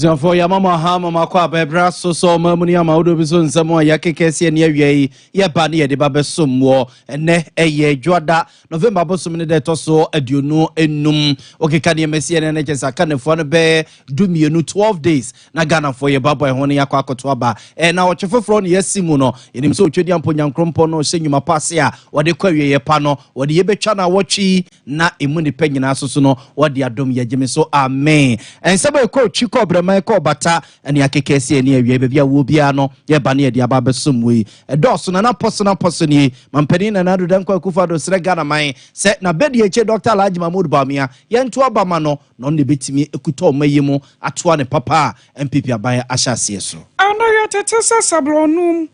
Abusuafoɔ, yɛama mo aha ma makɔ abɛbrɛ so sɛ ɔma mu ne ama wodɔ bi so nsɛm a yɛakeka asi ani awia yi, yɛba ne yɛde ba bɛsom wɔ ɛnɛ. Ɛyɛ dwoada, November bosom no dɛ ɛtɔ so 25. Wokeka nneɛma si ɛnɛ no, kyɛ sɛ aka nafoa no bɛyɛ 12, 12 days na Ghanafoɔ yɛbabɔ ɛho no yɛakɔ akɔto aba. Na ɔtwe foforɔ no yɛasi mu no, yɛnim sɛ ɔtwadi ampo Nyankrompɔn no ɔhyɛ nnwuma pa ase a wɔde kɔ awieyɛ pa no, wɔde yɛbɛtwa no awɔtwe na ɛmu nipa nyinaa so so no wɔde adom yɛgye me so, amen. Ɛnsɛm a ɛkɔ twi kɔ brɛman kɔ bata ɛne akeka asi ani awie, baabi a wɔ biara no, yɛba ne yɛde aba abɛsom wei. Ɛdɔɔso na napɔ so napɔ so nie. Mampanin Nana Addo Dankwa Akufo-Addo srɛ Ghana man sɛ n'abɛdi akyi Dr. Alhaji Mahmood Bawumia, yɛnto aba ma no na ɔno na ɛbɛtumi ekuta ɔma yi mu atoa ne papa a NPP aban ahyɛ aseɛ so. Ana yɛtete sɛ Sablɔnum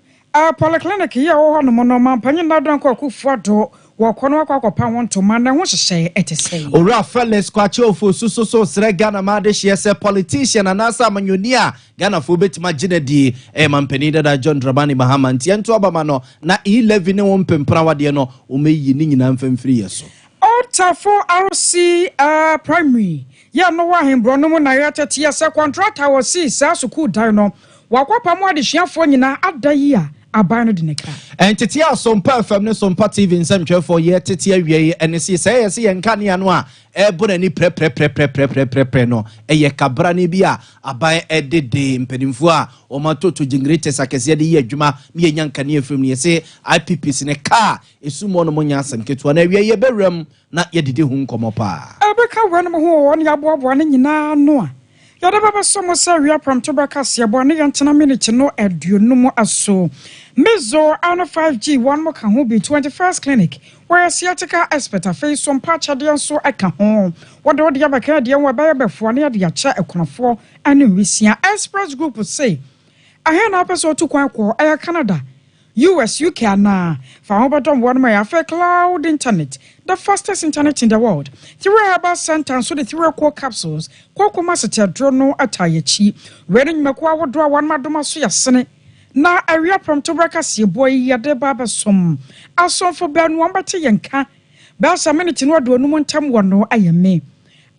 polyclinic yi a ɛwɔ hɔnom no, mampanyin Nana Dankwa Akufo-Addo wɔkɔ no akɔ akɔpa ho ntoma na ɛho hyehyɛ ɛte sɛ. Owura Felix Kwakye Ofosu so so srɛ Ghana ma adehyeɛ sɛ politician anaasɛ amanyɔni a Ghanafoɔ bɛtumi agye no die ɛyɛ mampanin dada John Dramani Mahama, nti ɛnto abama no na E-Levy ne wɔn mpempena wadeɛ no wɔmɛyi ne nyinaa mfamfiri yɛ so. Ɔtafo RC Primary yɛ no wɔ ahemborɔ no mu na yɛtete yɛ sɛ contractor wɔ sii saa sukuu dan no wakɔpa mu adesuafoɔ nyinaa ada yi a aban no de ne ka. Ɛntete a Sompa FM ne Sompa TV nsɛmtwerɛfoɔ yɛtete awia yi ɛne se sɛ ɛyɛ sɛ yɛn kanea no a ɛbɔ n'ani prɛprɛprɛprɛprɛprɛ no ɛyɛ kabrane bi a aban ɛde de mpanimfoɔ a wɔn atoto generators akɛseɛ de yɛ adwuma ne yɛnya nkanea firim no. Yɛsɛ IPPs ne kaa esum hɔ nom nyɛ asɛm ketewa na awia yɛbɛwura mu na yɛdidi ho nkɔmmɔ paa. Ɛbɛka wɔ no ho wɔ ne yɛaboaboa no nyinaa no a yɛde bɛbɛsɔ mo sɛ awia prɔmto bɛka seɛbɔ ne yɛntena minute no 50 aso. Mizo ano 5G wɔn mo ka ho bi, 21st Clinic wɔyɛ sciatica expert. Afei so mpa akyɛdeɛ nso ka ho, wɔde wode abɛka adeɛ ho ɛbɛyɛ bɛfoa ne yɛde akyɛ akunafoɔ ne nwisia. Express Group se ahe na wopɛ sɛ wotu kwan kɔ, ɛyɛ Canada, US, UK anaa fa ho bɛdɔm wɔn ma yɛ. Afei Cloud Internet, the fastest internet in the world. Three Herbal Center nso de Three Co capsules kɔkɔm asete aduro no ata yɛkyi. Wei no nnwumakuo ahodoɔ a wɔn adom aso yɛsene na awia prɔmto bɛka sieboɔ yi yɛde ba abɛsom asomfo baanu wɔn bɛte yɛn ka bɛasa miniti no 50 ntam wɔ no ayɛ me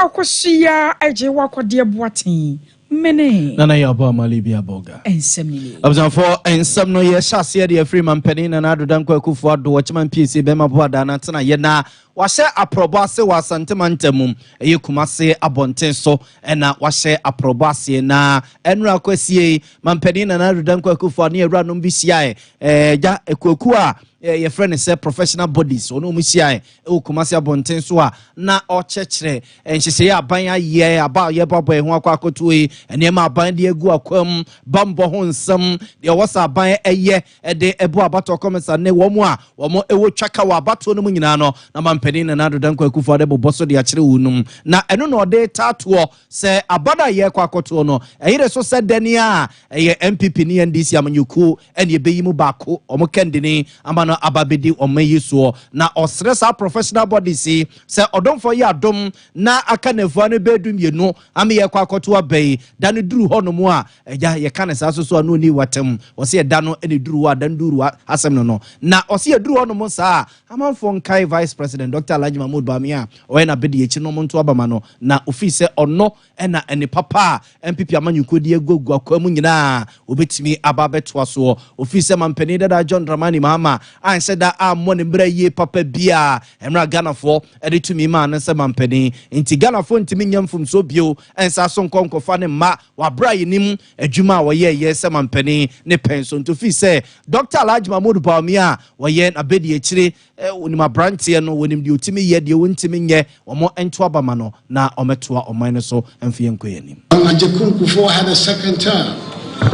akɔsia agye wakɔdeɛ boaten mene. Nana yɛ ɔbɔ amale bi abɔga. Nsɛm ni. Abusuafoɔ, nsɛm no yɛhyɛ aseɛ deɛ afiri mampanin Nana Addo Dankwa Akufo Addo wɔkyema mpiesie bɛrima bo adaa no atena yɛ na wahyɛ aprɔbɔ ase wɔ Asantema ntam mu, ɛyɛ Kumase abɔnten so ɛna wahyɛ aprɔbɔ aseɛ. Na ɛnora akɔsie mampanin Nana Addo Dankwa Akufo Addo ne awuranom bi hyiae, ɛɛ ekuokuo a yɛfrɛ no sɛ professional bodies, ɔno ɔmo hyiae ɛwɔ Kumase abɔnten so a na ɔkyerɛkyerɛ nhyehyɛeɛ aban ayɛ aba a yɛbɔbɔ ɛho akɔ akɔtoɔ yi, nneɛma aban de agu akwam, bambɔ ho nsɛm deɛ ɔwɔ sɛ aban ɛyɛ ɛde ɛbɔ abatoɔ kɔmisa ne wɔn a wɔn ɛwɔ twaka wɔ abatoɔ no mu nyinaa no, na mampanin Nana Addo Dankwa Akufo Addo bobɔ so de akyerɛ wɔn nom. Na ɛno na ɔde taatoɔ sɛ aba no a yɛrekɔ akɔtoɔ no ɛyere so sɛ dɛne a ɛyɛ NPP ne NDC amanyɔkuo ɛne ɛbɛyi mu baako ɔmo kɛndini ama no aba bɛdi ɔmo yi soɔ. Na ɔsrɛ saa professional bodies yi sɛ ɔdomfoɔ yɛ adom na aka nafua no bɛɛ 12 ama yɛkɔ akɔto aba yi, da no duru hɔ nom a agya yɛka ne saa so so a no oni watam. Ɔsɛ yɛda no ɛne duru hɔ a da no duru asɛm no, na ɔsɛ yɛduru hɔ nom saa a amanfoɔ nkae Vice President Dr. Alhaji Mahmood Bawumia a ɔyɛ n'abɛdi akyi no, ɔmo nto abama no na ofii sɛ ɔno ɛna ɛne papa a NPP amanyɔkuo de aguagu akwa mu nyinaa obɛtumi aba abɛtoa soɔ. Ofii sɛ mampanin dada John Dramani Mahama anhyɛ da ammɔ ne mmerɛ yie papa biaa mmerɛ Ghanafoɔ ɛde tumi maa no sɛ mampanin, nti Ghanafoɔ ntumi nyɛ mfomsoɔ bio ɛnsa so nkɔ nkɔfa ne mma wabrɛ a yɛnim adwuma a wɔyɛɛyɛ sɛ mampanin ne pɛn so. Nti ofii sɛ Dr. Alhaji Mahmood Bawumia a wɔyɛ n'abɛdi akyire, wɔnim aberanteɛ no, wɔnim deɛ ɔtumi yɛ, deɛ wɔntumi nyɛ, wɔn nto abama no na ɔmɛtoa ɔman no so mfe yɛn nkɔ yɛn anim. Agyekum Kufuor had a second term.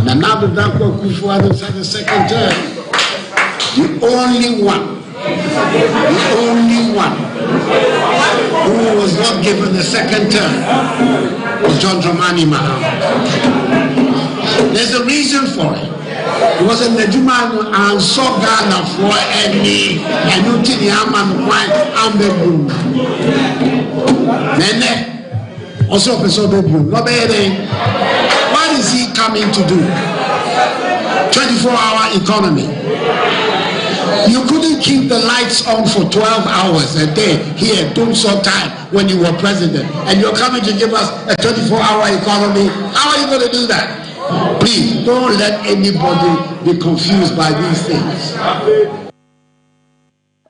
Nana Addo Dankwa Akufo-Addo had a second term. The only one, the only one who was not given a second term was John Dramani Mahama. There's a reason for it. It was a n'adwuma no ansɔ Ghanafoɔ ani, ɛno nti ne ama no kwan ambɛbu. Nɛnɛ ɔsɛ ɔpɛ sɛ ɔbɛbu na ɔbɛyɛ dɛn? What is he coming to do? 24 hour economy. You couldn't keep the lights on for 12 hours a day here dumsor time when you were president. And you're coming to give us a 24-hour economy. How are you going to do that? Please, don't let anybody be confused by these things.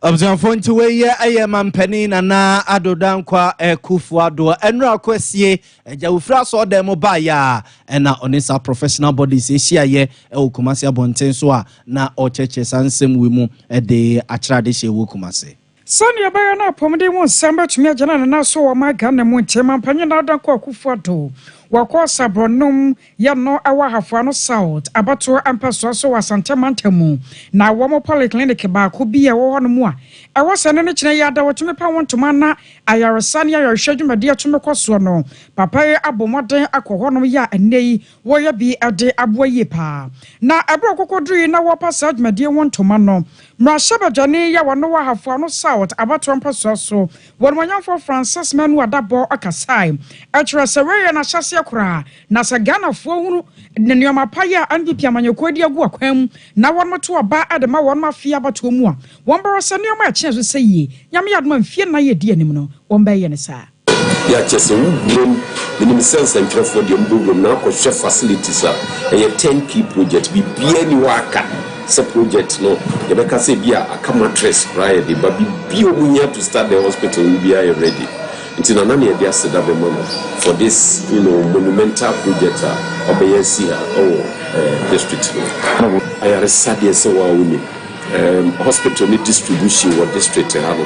Abusuafoɔ, nti wei yɛ ɛyɛ mampanin Nana Addo Dankwa Akufo Addo. Ɛnura akɔ asie agya wofiri asɔɔdan mu baayɛ a, ɛna ɔne saa professional bodies ahyiayɛ ɛwɔ Kumase abɔnten so a na ɔkyerɛkyerɛ saa nsɛm wei mu ɛde akyerɛ ade hyɛ wɔ Kumase. Sɛnea ɛbɛyɛ no, apɔmuden mu nsɛm bɛtumi agyina ne nan so wɔ ɔman Ghana mu, nti mampanyin Nana Dankwa Akufo Addo wɔkɔ Saborɔnom yɛ no ɛwɔ Ahafo Ano South abatoɔ mpɛsoa so wɔ Asante mantam mu, na wɔn polyclinic baako bi a ɛwɔ hɔ mu a ɛwɔ sɛ ne no kyerɛ yɛ ada wɔtumi pa wɔn ntoma na ayaresa ne ayarehwɛ dwumadie atumi kɔ soɔ no, papa yi abɔ mmɔden akɔ hɔnom yɛ a ɛnnɛ yi wɔyɛ bi de aboa yie paa. Na ɛberɛ kɔkɔduru yi na wɔpa saa dwumadie ho ntoma no, mmarahyɛbadwani yɛ wɔno wɔ Ahafo Ano South abatoɔ mpɛsoa so, wɔn manyamfoɔ Francis Manu Adabɔ akasae ɛkyerɛ sɛ wɔyɛ n'ahyɛseɛ koraa, na sɛ Ghanafoɔ hunu ne nneɛma pa yɛ a NPP amanyɔkuo de agu akwan mu na wɔn to aba de ma wɔn afie abatoɔ mu a, wɔn bɛrɛ sɛ nneɛma ɛkyɛn so sɛ yie Nyame yɛ adoma mfie 4 yɛ di anim no, wɔn bɛyɛ ne saa. Yɛakyɛ sɛ wowuram, menim sɛ nsɛntwerɛfoɔ deɛ mobɛwuram na akɔhwɛ facilities a ɛyɛ turnkey project. Biribiaa ni hɔ aka sɛ project no yɛbɛka sɛ bi a aka mattress koraa yɛde ba. Biribi a ɔmu hia to start the hospital no biara yɛ ready, nti Nana ne yɛde aseda bɛma no for this monumental project a ɔbɛyɛ asi ha ɛwɔ district no. Ayaresa deɛ, sɛ waa wonim hospital ne distribution wɔ district ha no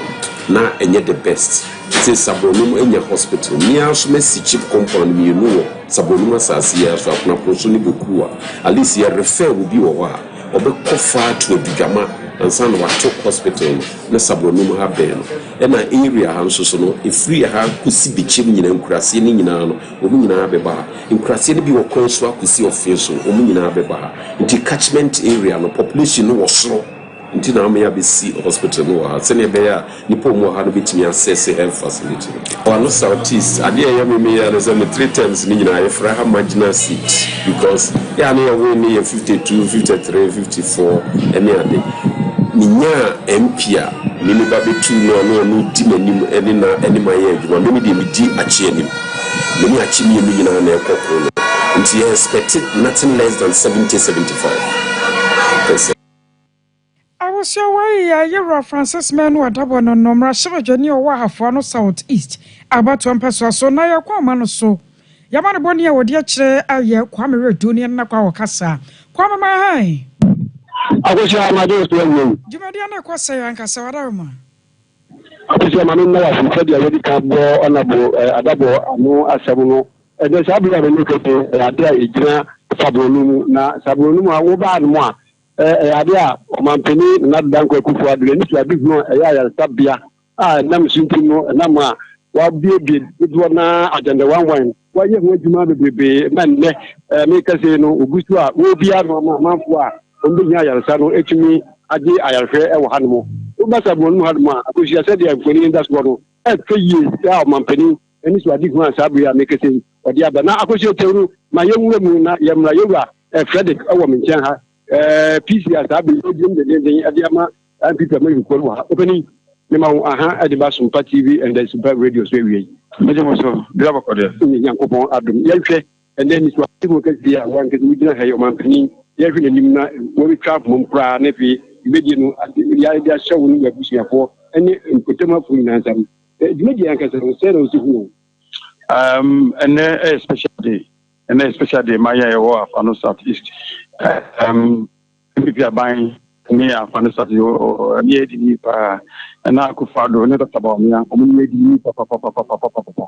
na ɛnyɛ the best. Sɛ Sabronum anya hospital, mmea nso masi CHPS compound mmienu wɔ Sabronum asase yi so, Akonapono so ne Bokuwa. At least yɛ refer obi wɔ hɔ a ɔbɛkɔ far to Adudwama ansa na wato hospital no na Sabronum ha bɛn no. Ɛna area ha nso so no, ɛfiri ha kɔsi Bɛkyɛm nyinaa, nkuraseɛ no nyinaa no, wɔn nyinaa bɛba ha. Nkuraseɛ no bi wɔ kwan so akɔsi ɔfee so, wɔn nyinaa bɛba ha. Nti catchment area no, population no wɔ soro, nti na ama yɛabɛsi hospital no wɔ ha sɛnea ɛbɛyɛ a nipa mu wɔ ha no bɛtumi access health facility no. Ɔno South East adeɛ a ɛyɛ me meyɛ no sɛ me three terms no nyinaa yɛfrɛ ha marginal seat, because yɛ a ne yɛwo ne yɛ 52, 53, 54 ɛne ade. Menyaa MP a meme ba bɛtu no a na ɔno di m'anim ɛne na ɛne ma yɛ adwuma. Meme deɛ, medi akye anim, mene akye mmienu nyinaa na ɛkɔ koro no, nti yɛ expected nothing less than 70, 75%. Abusua, yi yɛ yɛwura Francis Manu Adabɔ no mmarahyɛbadwani a ɔwɔ Ahafo Ano South East abatoɔ mpɛsoa so. Na yɛkɔ ama no so yɛma no bɔne a wɔde akyerɛ ayɛ Kwame Redu ne ɛnna kɔ a wɔkasa. Kwame Mahan. Akosua, amagye so awie. Dwumadeɛ no ɛkɔ sɛ ankasa wadaroma. Akosua, maame nna wase sɛdeɛ wɔde ka bɔ ɔnabo Adabɔ ano asɛm no. Ɛnɛ saa bere a mene kɛse, ɛyɛ ade a ɛgyina Saboro no mu, na Saboro no mu a wobaa no mu a, ɛyɛ ade a ɔmampanin Nana Addo Dankwa Akufo Addo n'ani so ade hunu a ɛyɛ ayaresabea a ɛnam so nti no, ɛnam a wabuebue dodoɔ na Agenda 1 1 wayɛ ho adwuma bebrebe ma nnɛ meka sei no, ogu so a wɔrebia no ama amanfoɔ a wɔn bɛhia ayaresa no etumi agye ayarehwɛ ɛwɔ hanom. Woba Saboro no mu hanom a, Akosua, sɛdeɛ mfonin da soɔ no, ɛfɛ yie sɛ ɔmampanin ɛne so ade hu a saa bere a meka sei ɔde aba. Na Akosua tɛw no ma yɛnwura mu na yɛmmra. Yɛwura Frederick ɛwɔ me nkyɛn ha, PC a saa bere yɛgyina mu dendenden ɛde ama NPP amanyɔkuo no wɔ ha. Ɔpanin, mema wo aha ɛde ba Sompa TV and Sompa Radio so awie yi. Megye mo so bia bɔkɔ deɛ. Nyankopɔn adom. Yɛnhwɛ ɛnɛ niso ade kɛseɛ a wankasa wogyina ha yi, ɔmampanin yɛhwɛ n'anim na wɔbɛtwa ahomam koraa, na afei dwumadie no yɛde ahyɛ wo no abusuafoɔ ne mpɔtam nyinaa nsam. Dwumadie ankasa no, sɛ na wosi hu no? Ɛnɛ ɛyɛ special day, ɛnɛ yɛ special day ma yɛn ɛwɔ Afano South East. NPP aban ne Afano South ne yɛ di ni paa. Ɛna Akufo Addo ne Dr. Bawumia, ɔmo ne yɛ di ni papapapapapapa.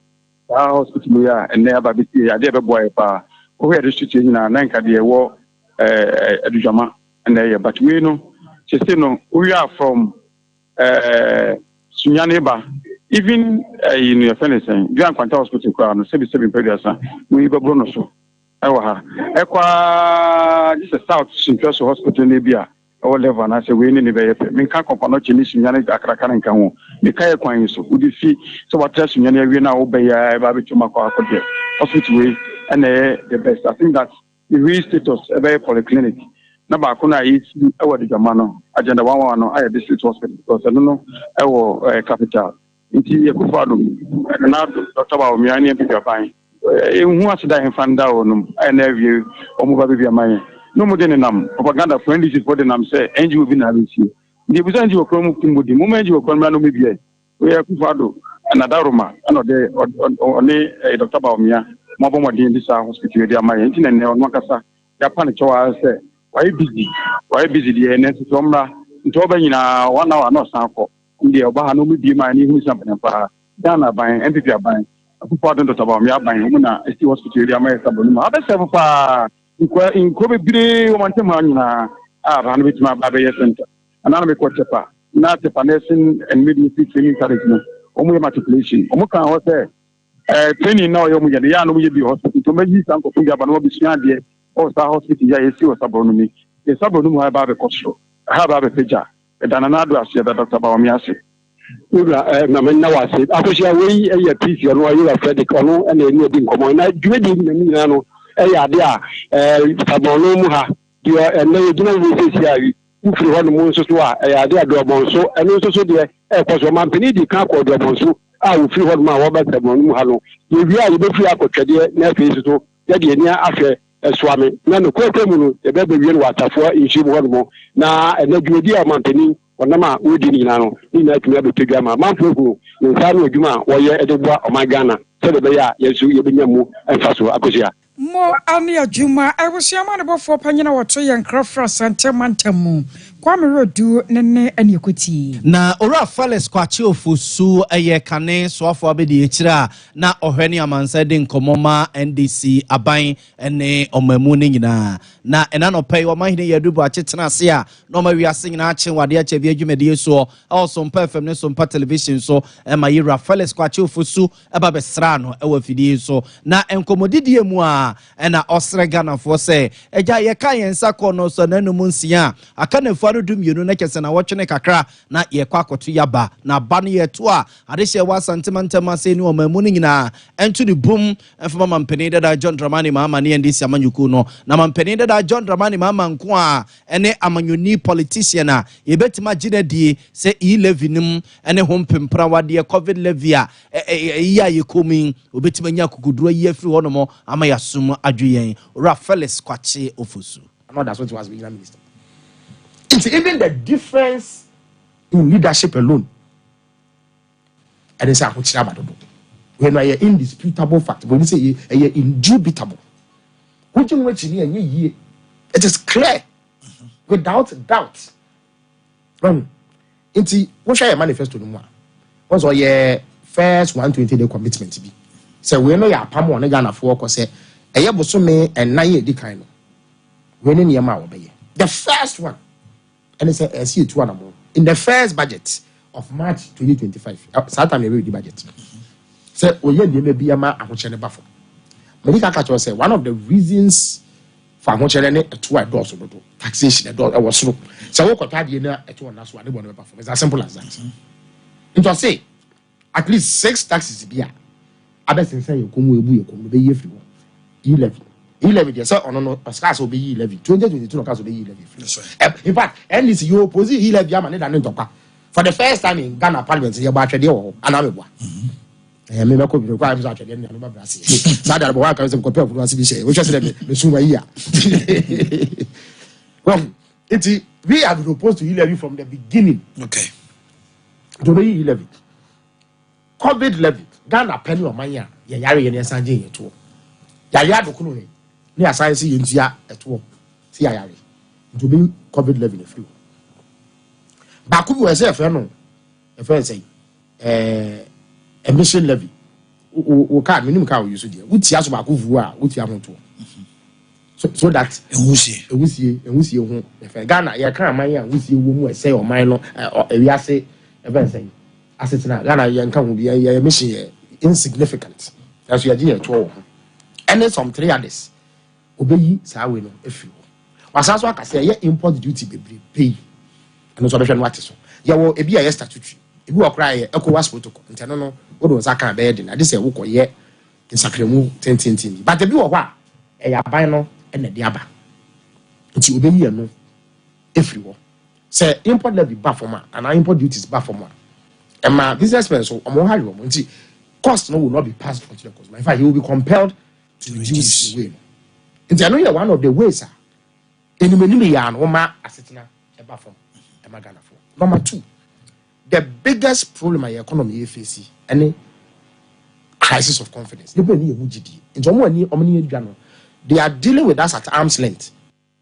Saa hospital yi a ɛnɛ aba bɛsi yɛ adeɛ bɛboa yɛ paa. Wohwɛ yɛ district yɛ nyinaa na nka deɛ ɛwɔ Adugyama ɛna ɛyɛ, but wei no sese no wowie a, from Sunyane ba, even ɛyi no yɛfɛ ne sɛn, Dua Nkwanta Hospital koraa no, sɛbi sɛbi mpɛduasa wei bɛboro no so ɛwɔ ha ɛkɔ aa gye sɛ South Suntwa so hospital no bi a ɛwɔ level anaasɛ wei ne ne bɛyɛ pɛ. Menka Kɔmfo Anɔkye ne Sunyane akraka no nka ho. Meka yɛ kwan yi so wode fi sɛ watra Sunyane awie no a, wobɛyɛ a ɛba bɛtwam akɔ akɔdeɛ hospital wei ɛna ɛyɛ the best. I think that the real status ɛbɛyɛ polyclinic. Na baako no a yɛsi wɔ Adugyama no, Agenda 111 no ayɛ district hospital because ɛno no ɛwɔ capital. Nti Akufo Addo, Nana Addo, Dr. Bawumia ne NPP aban ehu aseda hemfa nda wɔ nom a ɛna awie wɔn ba baabi ama yɛn. Na wɔn de nenam propaganda fo, NDC fo de nam sɛ NGO bi na abɛsie. Nti ebusa NGO kura mu kum di mo ma NGO kura mmra na wɔn bia. Oyɛ Akufo Addo na Daroma ɛna ɔde ɔne Dr. Bawumia mo abɔ mmɔden de saa hospital de ama yɛn. Nti na nnɛ ɔno ankasa yɛapa ne kyɛw ara sɛ wayɛ busy, wayɛ busy deɛ, ɛnɛ nso ɔmmra. Nti ɔba nyinaa 1 hour na ɔsan kɔ. Deɛ ɔba ha na ɔmo bie ma ne ihu sɛ mpanyinfo Ghana aban, NPP aban, Akufo Addo, Dr. Bawumia aban, ɔmo na esi hospital de ama yɛ sábà no mu abɛsɛfo paa nkura nkuro bebree wɔ mantam ha nyinaa a ha no bɛtumi aba abɛyɛ center. Anaa na mekɔ Tepa na Tepa Nursing and Midwifery Training College no, ɔmo yɛ matriculation. Ɔmo kan hɔ sɛ training na ɔyɛ ɔmo yɛ no yɛ a na ɔmo yɛ bi hospital, nti ɔmo ayi saa nkɔfo bi aba na wɔbɛsua adeɛ ɔwɔ saa hospital yi a yɛsi wɔ Sabɔ no mi. Yɛ Sabɔ no mu ha ba abɛkɔ soro ha ba abɛpagya. Ɛda Nana Addo ase, ɛda Dr. Bawumia ase. Wura na menna wɔ ase. Akosua, wei yɛ PC ɔno ayɛwura Frederick, ɔno ɛna ɛni adi nkɔmmɔ na dwumadi na ne nyinaa no ɛyɛ ade a Sabɔno mu ha deɛ ɛnɛ yɛgyina wo sɛsi a wofiri hɔ nom nso so a ɛyɛ ade a Dɔbɔnso ɛno nso so deɛ ɛkɔ so. Ɔmampanin di kan kɔ Dɔbɔnso a wofiri hɔ nom a wɔba Sabɔno mu ha no, yɛwie a yɛbɛfiri akɔtwɛdeɛ na afei nso so yɛde ani ahwɛ Ɛsoame na nokorɛkorɛ mu no yɛbɛbɛwie no wɔ Atafoa nsuo mu hɔ nom. Na ɛnɛ dwumadi a ɔmampanin ɔnam a wɔredi no nyinaa no ne nyinaa tumi abɛtɔ dwa ma amanfoɔ ahunu ne nsa ano adwuma a wɔyɛ de boa ɔman Ghana sɛdeɛ ɛbɛyɛ a yɛn nso yɛbɛnya mu mfa so. Akosua. Mo ane adwuma abusua amanebɔfoɔ panyin a wɔto yɛn nkra fra Asante mantam mu, Kwame Rodu ne ne ɛne ɛkɔtie. Na Owura Felix Kwakye Ofosu yɛ kane soafoɔ abɛdi akyire a na ɔhwɛ ne amansa de nkɔmmɔ ma NDC aban ne ɔmamu no nyinaa. Na ɛna nɔpɛ yi ɔmahene yɛ adubu akyetena ase a na ɔma wiase nyinaa akye wɔ adeɛ akyɛ bi adwumadie soɔ ɛwɔ Sompa FM ne Sompa Television so ɛma yɛwura Felix Kwakye Ofosu ɛba bɛsraa no ɛwɔ afidie so. Na nkɔmmɔdidie mu a ɛna ɔsrɛ Ghanafoɔ sɛ agya yɛka yɛn nsa kɔ no so n'anum 6 a aka nafua no 12 na kyɛ sɛ na wɔtwene kakra na yɛkɔ akɔto yaba na aba no yɛto a adehyɛ wɔ Asantema ntam ase ne ɔman mu no nyinaa ɛnto ne bum ɛmfama mampanin dada John Dramani Mahama ne NDC amanyɔkuo no. Na mampanin dada John Dramani Mahama nko a ɛne amanyɔni politician a yɛbɛtumi agye no adie sɛ e-levy no ɛne ho mpemprawadeɛ, COVID levy a ɛyi a yɛkɔ mu yi, obɛtumi anya akokoduro ayi afiri hɔ nom ama yɛasom adwe yɛn. Owura Felix Kwakye Ofosu. Not that's what he was regional minister. It's even the difference in leadership alone. And it's a ahokyere aba dodo. When ɛyɛ indisputable fact, when you say ɛyɛ indubitable. Wogye ho akyi ni ɛnyɛ yie. It is clear without doubt. Nti wohwɛ yɛ manifesto no mu a, wɔn sɛ ɔyɛ first 120 day commitment bi. Sɛ wei no yɛ apam wɔ ne Ghanafoɔ kɔ sɛ ɛyɛ bosome 4 yɛ edi kan no, wei ne nneɛma a wɔbɛyɛ. The first one ɛne sɛ ɛsi etu anamo in the first budget of March 2025, saa time yɛ bɛ di budget, sɛ oyɛ nneɛma bi ama ahokyere ne ba fam. Mɛdi kaka kyerɛ sɛ one of the reasons for ahokyere ne ɛto a ɛdɔɔso dodo, taxation ɛdɔ ɛwɔ soro. Sɛ wokɔtɔ adeɛ na ɛto ɔna so a, ne bɔ ne bɛba fam. It's as simple as that. Nti ɔse at least six taxes bi a abɛsensɛn yɛ kɔn mu, ebu yɛ kɔn mu, bɛyi efiri hɔ. E-levy, e-levy deɛ, sɛ ɔno no ɔsika sɛ ɔbɛyi e-levy 2022 na ɔka sɛ ɔbɛyi e-levy firi hɔ. In fact, NDC yɛ oppose e-levy ama ne da ne ntɔkwa for the first time in Ghana parliament. Yɛ bɔ atwɛdeɛ wɔ hɔ anaa mɛ bɔ a ɛɛ mi bɛ kɔ bi kɔ ayɛ mi sɛ atwɛdeɛ no bɛ bra se saa de abɔ wɔn aka sɛ nkɔpɛ afuru ase bi hyɛ wohwɛ sɛ dɛ mɛ sun wa yi a. Well, nti we have been opposed to e-levy from the beginning. Nti ɔbɛyi e-levy, COVID levy. Ghana pɛ ne ɔman a yɛyare yɛ ne yɛsan gye yɛ toɔ. Yare adokono yɛ ne yɛasan sɛ yɛntua ɛtoɔ sɛ yɛayare. Nti ɔbɛyi COVID levy no afiri hɔ. Baako bi wɔ ɛsɛ yɛfrɛ no, yɛfrɛ no sɛ emission levy. Wo car, menim car wo so deɛ wotia so baako vuo a wotia ho toɔ so that Nwusie. Nwusie ho yɛfrɛ. Ghana yɛka aman a nwusie wɔ mu ɛsɛ ɔman no ewiase ɛfɛn sɛ asetena Ghana yɛnka ho bi. Yɛ emission yɛ insignificant, nanso yɛgye yɛ toɔ wɔ ho ɛne some three others. Obeyi saa wei no efiri hɔ. Wasan so aka sɛ ɛyɛ import duty bebree pay, ɛno nso ɔbɛhwɛ no ate so. Yɛwɔ ebi a yɛ statutory, ebi wɔ koraa yɛ ECOWAS protocol, nti ɛno no wode wo nsa kan bɛyɛ den ade sɛ wokɔ yɛ nsakramu tententen bi, but ebi wɔ hɔ a ɛyɛ aban no ɛna ɛde aba, nti obeyi ɛno. Efiri hɔ sɛ import levy ba fam a, anaa import duties ba fam a, ɛma businessmen so ɔmo ha wɔn, nti cost no will not be passed on to the consumer. In fact, he will be compelled to reduce the way no. Nti ɛno yɛ one of the ways a enim yɛ ano wɔma asetena ɛba fam ɛma Ghanafoɔ. Number two, the biggest problem a yɛ economy yɛ face ɛne crisis of confidence. Nipa ni yɛ mu gyidie, nti wɔn ani wɔn ni yɛ dwa no, they are dealing with us at arm's length.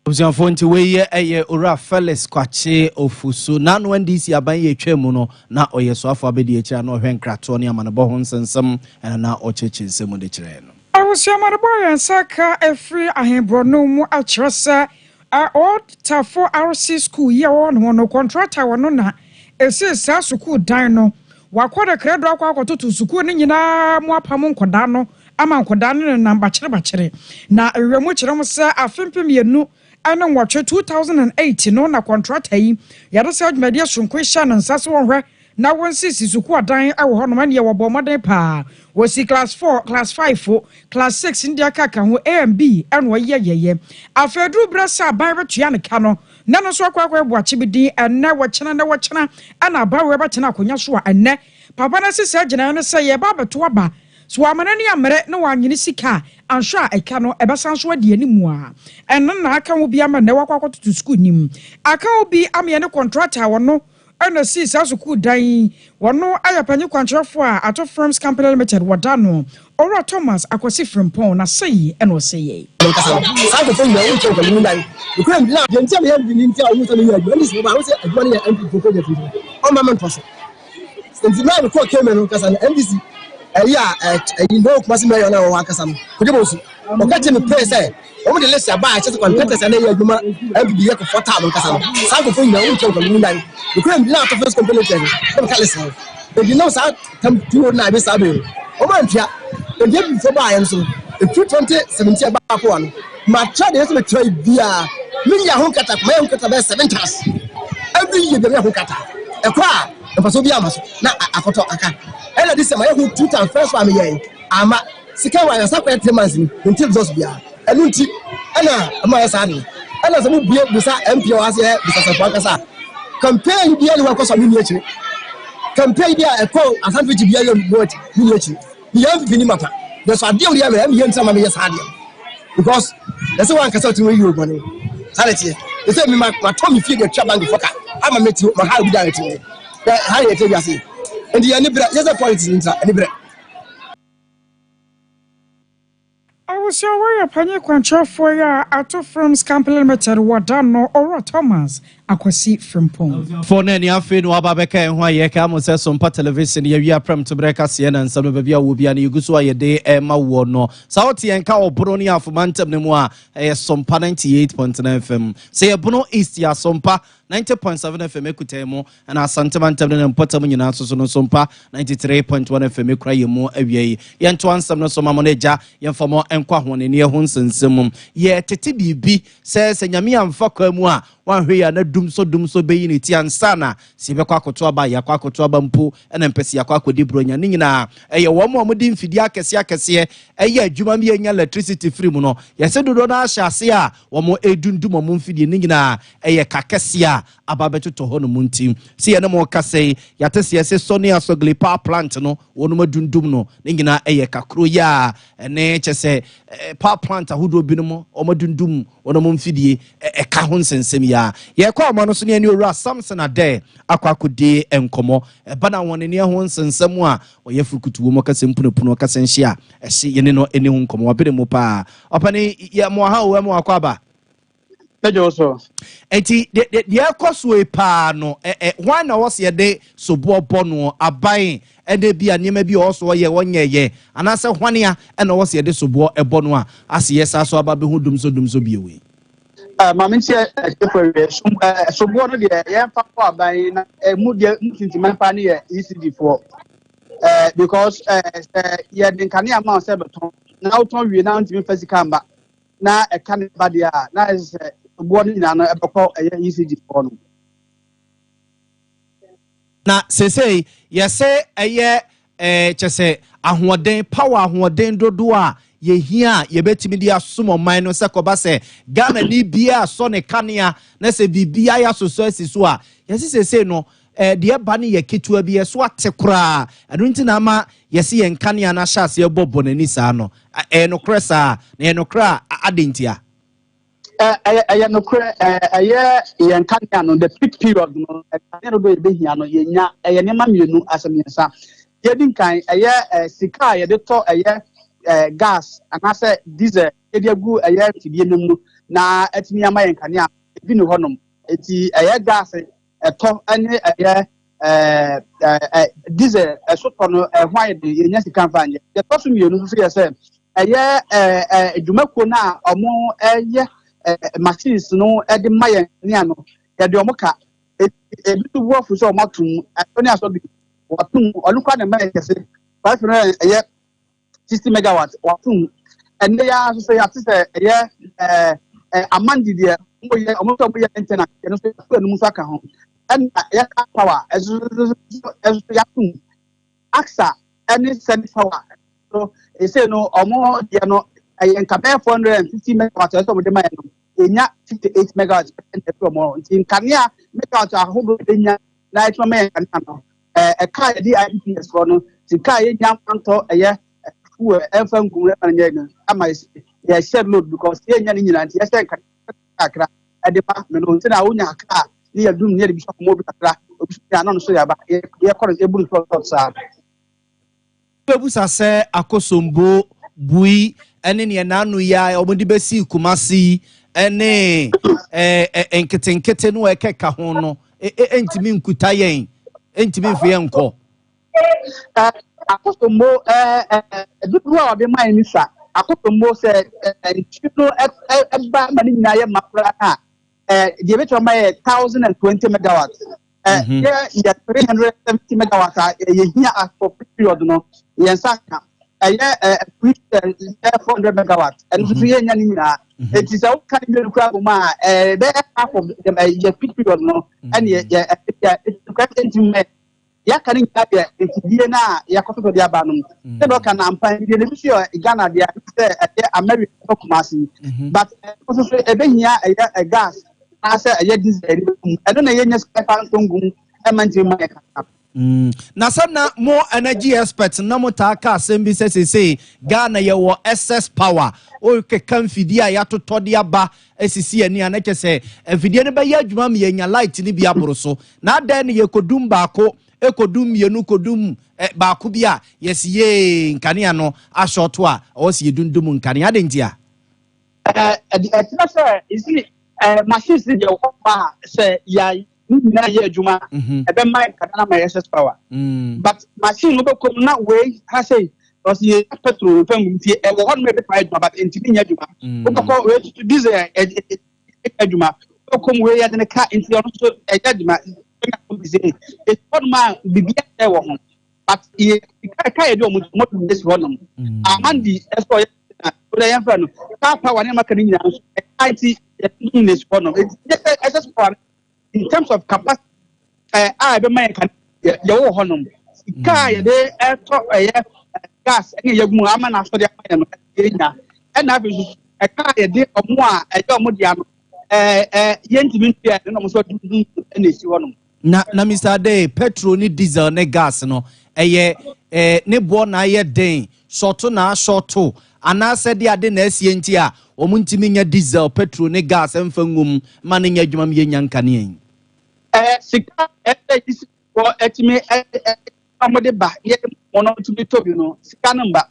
Abusuafoɔ, nti wei yɛ ɛyɛ Owura Felix Kwakye Ofusu. N'ano NDC aban yɛ atwa mu no, na ɔyɛ soafo abɛdi akyire a na ɔhwɛ nkratoɔ ne amanebɔ ho nsɛnsɛm, ɛna na ɔkyerɛkyerɛ nsɛm de kyerɛ no. Abusuamanebɔ yɛn nsa ka afiri ahemborɔno mu akyerɛ sɛ Ɔtafo RC School yi a wɔwɔ no no, contractor wɔ no na ɛsii saa sukuu dan no. Wakɔ de krado akɔ akɔtoto sukuu no nyinaa mu apam nkɔdaa no ama nkɔdaa no nenam bakyerebakyere. Na awiamu kyerɛ mu sɛ afe 2008, 2008 no, na contractor yi yɛde sɛ adwumadeɛ sonko hyɛ ne nsa so wɔhwɛ na wɔnsisi sukuu adan wɔ hɔnom. Ɛneɛ wɔbɔ mmɔden paa, wɔsi class 4, class 5, class 6 ne deɛ aka ho, A and B, ɛna wɔyɛ yɛyɛ. Afei duru berɛ sɛ aban bɛtua ne ka no, na no nso akɔ boakye bi din. Ɛnɛ wɔkyena, nɛ wɔkyena, ɛna aban wɔ bɛtena akonnwa so a, ɛnɛ papa no sisi agyina no sɛ yɛba abɛto aba so, wɔamana ne ammerɛ na wɔanyene sika a anhwɛ a ɛka no ɛbɛsan so adi anim a ɛno na aka ho bi ama nnɛ wakɔ akɔtoto sukuu nim aka ho bi ama yɛne contractor a wɔno ɛna sii saa sukuu dan yi. Wɔno ayɛ panyin kwankyerɛfoɔ a Ato Firms Company Limited wɔda no, Owura Thomas Akwasi Frimpɔn, na sɛyi ɛna ɔsɛ yɛ. Saa nkɔfo nyinaa wɔn nkyɛn nkɔmɔ ndan ekura mi na deɛ nti a meyɛ ndi nti a wɔn sɛ meyɛ adwuma ndc ba wɔn sɛ adwuma no yɛ NPP fo project, nti ɔmma mi ntɔ so. Nti naa mekɔ keme no kasa no, NDC ɛyi a ɛyi ndɔwɔ Kumasi mayor na wɔwɔ akasa no kojú bɔ nsu, ɔka kyerɛ mi pɛɛ sɛ wɔn de list aba a ɛkyɛ sɛ contractors a na ɛyɛ adwuma NPP yɛ kɔfɔ taam nkasa no, saa nkɔfo nyinaa wɔn nkyɛn nkɔmɔ ndan ekura mi na Ato Firms Company Limited na meka list no. Ebi nam saa tam tuo na ebi saa bɛyɛ wɔn antua. Ebi ebi fo baa yɛn so efi 2017 ɛbaa kɔ wa no, ma tra deɛ ɛsɛ bɛtra yi biara mi nya ho nkata ma yɛ ho nkata bɛyɛ seven times every year. Bi ho nkata ɛkɔ a mpɛsɛ obi ama so na akɔtɔ aka ɛna de sɛ ma yɛ ho two times. First one yɛ ama sika wa yɛ sa kɔyɛ 3 months ni nti results biara. Ɛnu nti ɛna ɛma yɛ saa de ɛna sɛ mo bue bisa MP wɔ ase yɛ bisa sɛ fɔ ankasa campaign biara ni wakɔ sɔ mi ni akyire campaign bi a ɛkɔ Asante biara yɛ mu akyi mi ni akyire mi yɛ NPP ni mapa yɛ so adeɛ wuli yɛ mɛ ɛmi yɛ ntina ma mi yɛ saa adeɛ, because yɛsɛ wɔn ankasa ɔtí wɔn yi o bɔnne saa de teɛ. Yɛsɛ mi ma ma tɔ mi fie de atwa bank fɔka ama mi ti ma ha obi da yɛ ti wɔ yɛ ha yɛ te bi ase. Nti yɛ ni brɛ yɛsɛ politics ntina ɛni brɛ. Abusua, wɔyɛ panyin kwankyerɛfoɔ yi a Ato Firms Company Limited wɔda no, Owura Thomas Akwasi Frimpong. Fo no ani afei na waba bɛka yɛn ho a yɛka mo sɛ Sompa Television yɛwie aprɛm to berɛ kaseɛ na nsɛm no baabi a wɔ bia no yɛgu so a yɛde ɛma woɔ no. Saa wote yɛn ka ɔbono ne afoma ntam no mu a, ɛyɛ Sompa 98.9 FM. Sɛ yɛbono East yɛ Asompa 90.7 FM ekuta mu, ɛna Asantema ntam no ne mpɔtam nyinaa nso so no, Sompa 93.1 FM ekura yɛn mu. Awia yi yɛnto ansɛm no so ma mo no agya yɛmfa mo nkɔ ahoɔnani ho nsɛnsɛm mu. Yɛtete biribi sɛ Nyame amfa kwa mu a wanhwɛ yi a na dum so dum so bɛyi ne ti ansa na sɛ yɛbɛkɔ akoto aba, yɛakɔ akoto aba mpo, ɛna mpɛ sɛ yɛakɔ akɔdi buronya ne nyinaa. Ɛyɛ wɔn a wɔde mfidie akɛseɛ akɛseɛ ɛyɛ adwuma mi yɛnya electricity firi mu no, yɛsɛ dodoɔ no ahyɛ ase a wɔn edundum wɔn mfidie ne nyinaa. Ɛyɛ kakɛseɛ a aba bɛtotɔ hɔ nom. Nti sɛ yɛne mo kasa yi, yɛate sɛ yɛsɛ Sɔne Asogli power plant no wɔnom adundum no ne nyinaa. Ɛyɛ kakoro yi a ɛne kyɛ sɛ power plant ahodoɔ binom wɔn adundum wɔn mfidie ɛka ho nsɛnsɛm yi a yɛkɔ ɔma no so ne ɛne Owura Samson Adɛ akɔ akɔdi nkɔmmɔ ɛba na wɔn ani ho nsɛnsɛm a ɔyɛ furukutu wɔ mu ɔkasɛ mpunapunu ɔkasɛ nhyia a ɛhye yɛne no ani ho nkɔmmɔ wabere mu paa. Ɔpɛne yɛ mo ha o, ɛmo akɔ aba. Mɛgye so. Nti deɛ ɛkɔ so yi paa no, ɛ ɛ hwan na wɔsi yɛde soboɔ bɔ no? Aban ɛna bi a nneɛma bi a ɔwɔ so ɔyɛ wɔnyɛ yɛ, anaasɛ hwan a ɛna wɔsi yɛde soboɔ ɛbɔ no a ase yɛ saa so aba bɛho dum so dum so bio yi? Maame nkyɛn ɛkyɛfo awie soboɔ no deɛ, yɛmfa kɔ aban na ɛmu deɛ mu tintiman paa ne yɛ ECG foɔ, because sɛ yɛde nkanea ma wo sɛ bɛtɔn na wotɔn wie na wontumi fa sika mba na ɛka ne ba deɛ a, na ɛsɛ sɛ soboɔ no nyinaa no ɛbɛkɔ ɛyɛ ECG foɔ no. Na sesei yɛsɛ ɛyɛ kyɛ sɛ ahoɔden power ahoɔden dodoɔ a yɛhia a yɛbɛtumi de asom ɔman no, sɛ kɔba sɛ Ghana ni biara sɔ ne kanea na sɛ biribiara yɛasosɔ asi so a, yɛsi sesei no deɛ ɛba no yɛ ketewa bi, yɛso ate koraa. Ɛno nti na ama yɛsi yɛn kanea no ahyɛ aseɛ bɔ n'ani saa no. Ɛyɛ nokorɛ saa? Na ɛyɛ nokorɛ a, ade ntia? Ɛyɛ nokorɛ. Ɛyɛ yɛn kanea no, the peak period no, kanea dodoɔ yɛbɛhia no yɛnya. Ɛyɛ nneɛma mmienu asɛ mmiɛnsa. Yɛdi nkan, ɛyɛ sika a yɛde tɔ ɛyɛ gas anaasɛ diesel yɛde agu ɛyɛ mfidie no mu na ɛtumi ama yɛn kanea ebi ne hɔnom. Eti ɛyɛ gas ɛtɔ ɛne ɛyɛ ɛɛ ɛɛ diesel ɛsotɔ no ɛho ayɛ de yɛnya sika nfa nyɛ. Yɛtɔ so mmienu nso yɛ sɛ ɛyɛ ɛɛ ɛɛ dwumakuo no a ɔmo ɛyɛ machines no ɛde ma yɛn kanea no, yɛde ɔmo ka. Ebi nso bu afu sɛ ɔmo atum ɛtɔ ne asɔ bi watum. Ɔno kora ne mma yɛ kɛse 500, ɛyɛ 60 megawatt watum. Ɛnɛ yɛ nso sɛ yɛate sɛ ɛyɛ ɛɛ ɛɛ Amandi deɛ, ɔmo yɛ ɔmo nso ɔmo yɛ maintenance, ɛno nso yɛato ɛnum nso aka ho. Ɛna ɛyɛ Karpower ɛso yɛatum. AKSA ɛne Senate Power so ese no, ɔmo deɛ no ɛyɛ nka bɛyɛ 450 megawatt ɛsɛ ɔmo de ma yɛ no, enya 58 megawatt ɛna ɛfiri ɔmo. Nti nkanea megawatt ahodoɔ enya na ɛtuma ma yɛ nkanea no, ɛka a yɛde IPPs foɔ no sika a yɛnya ntɔ ɛyɛ fuel ɛmfa ngu ɛma no nyɛ no ama yɛhyɛ load because yɛnya no nyinaa. Nti yɛhyɛ nkanea kakra ɛde ma me no, nti na wonya kakra a ne yɛ dum ne yɛde bi sɔ kɔmɔ obi kakra, obi so nya no so yɛaba yɛkɔ no eburu so saa. Bɛbusa sɛ Akosombo Bui ɛne neɛ n'ano yi a wɔde bɛsi Kumasi yi ɛne ɛɛ nketenkete no a ɛkɛka ho no ɛntumi nkuta yɛn, ɛntumi nfi yɛn nkɔ. Akosombo ɛɛ ɛɛ dodoɔ a ɔde maa yi sa Akosombo sɛ nsuo no ɛba ma ne nyinaa yɛ ma koraa a, deɛ ebɛtumi ama yɛ 1,020 megawatt. Yɛ 370 megawatt a yɛhia for period no, yɛn nsa ka ɛyɛ ɛɛ ɛɛ 400 megawatt. Ɛno nso yɛnya ne nyinaa. Eti sɛ woka ne mmienu koraa bɔ mu a, bɛyɛ half of yɛ peak period no. Ɛne yɛ yɛ yɛ yɛ ntumi mɛ yɛaka ne nyinaa deɛ mfidie no a yɛakɔtotɔ de aba no. Sɛ ɔka nampa mfidie no bi so yɛ Ghana deɛ sɛ ɛyɛ America bɛ Kumase, but ɛno nso so ɛbɛhia ɛyɛ gas anaasɛ ɛyɛ diesel ɛde bɛgu mu. Ɛno na yɛnya sika fa nto ngu mu ɛma ntumi ma yɛ kasa. Na sɛ na mo energy expert na mo taa ka asɛm bi sɛ sesei Ghana yɛwɔ excess power. Wokeka mfidie a yɛatotɔ de aba asisi ani a, na kyɛ sɛ mfidie no bɛyɛ adwuma ma yɛnya light no bi aboro so. Na adɛn ne yɛkɔdum baako, ɛkɔdum mmienu, kɔdum baako bi a, yɛsi yee nkanea no ahyɔto a ɛwɔ sɛ yɛdundum nkanea ade nti a? Ɛkyerɛ sɛ esi machines deɛ wɔ hɔ a sɛ yɛ ne nyinaa yɛ adwuma a, ɛbɛma nkanea no ama yɛ excess power. But machine no bɛkɔ mu na wei ha sei ɔsi yɛ petrol nfa ngu nti ɛwɔ hɔ nom ɛbɛtuma ayɛ adwuma, but ntumi nyɛ adwuma. Wobɛkɔ wei tutu diesel ɛ ɛ ɛ adwuma, wobɛkɔ mu wei yɛde ne ka nti ɔno nso ɛyɛ adwuma. Ɛna ɔmo sɛ esi hɔ nom a biribi ayɛ wɔ ho, but yɛ ka yɛ de ɔmo de esi hɔ nom. Amandi ɛsɛ ɔyɛ na ɔyɛ yɛn fɛ no Karpower ne maka ne nyinaa nso ɛka nti yɛ ne esi hɔ nom. Eti yɛ sɛ excess power in terms of capacity a ɛbɛma yɛn kan yɛwɔ hɔ nom, sika a yɛde ɛtɔ ɛyɛ gas ɛne yɛ gu mu ama na asɔre ama yɛn no yɛnya. Ɛna afei nso ɛka a yɛde ɔmo a ɛyɛ ɔmo dea no ɛɛ ɛɛ yɛntumi ntua ɛna ɔmo nso dundun ɛna esi hɔ nom. Na Mr Ade, petrol ne diesel ne gas no, ɛyɛ ne boɔ na ayɛ den sɔto na asɔto anaasɛ de ade na asie nti a wɔn ntumi nya diesel, petrol ne gas mfa ngum ma ne nya adwuma mu yɛnya nkanea yi? Sika ɛsɛ yi si wɔ ɛtumi ɛ ɛ ɔmo de ba yɛ mo no tumi tɔ bi no, sika no mba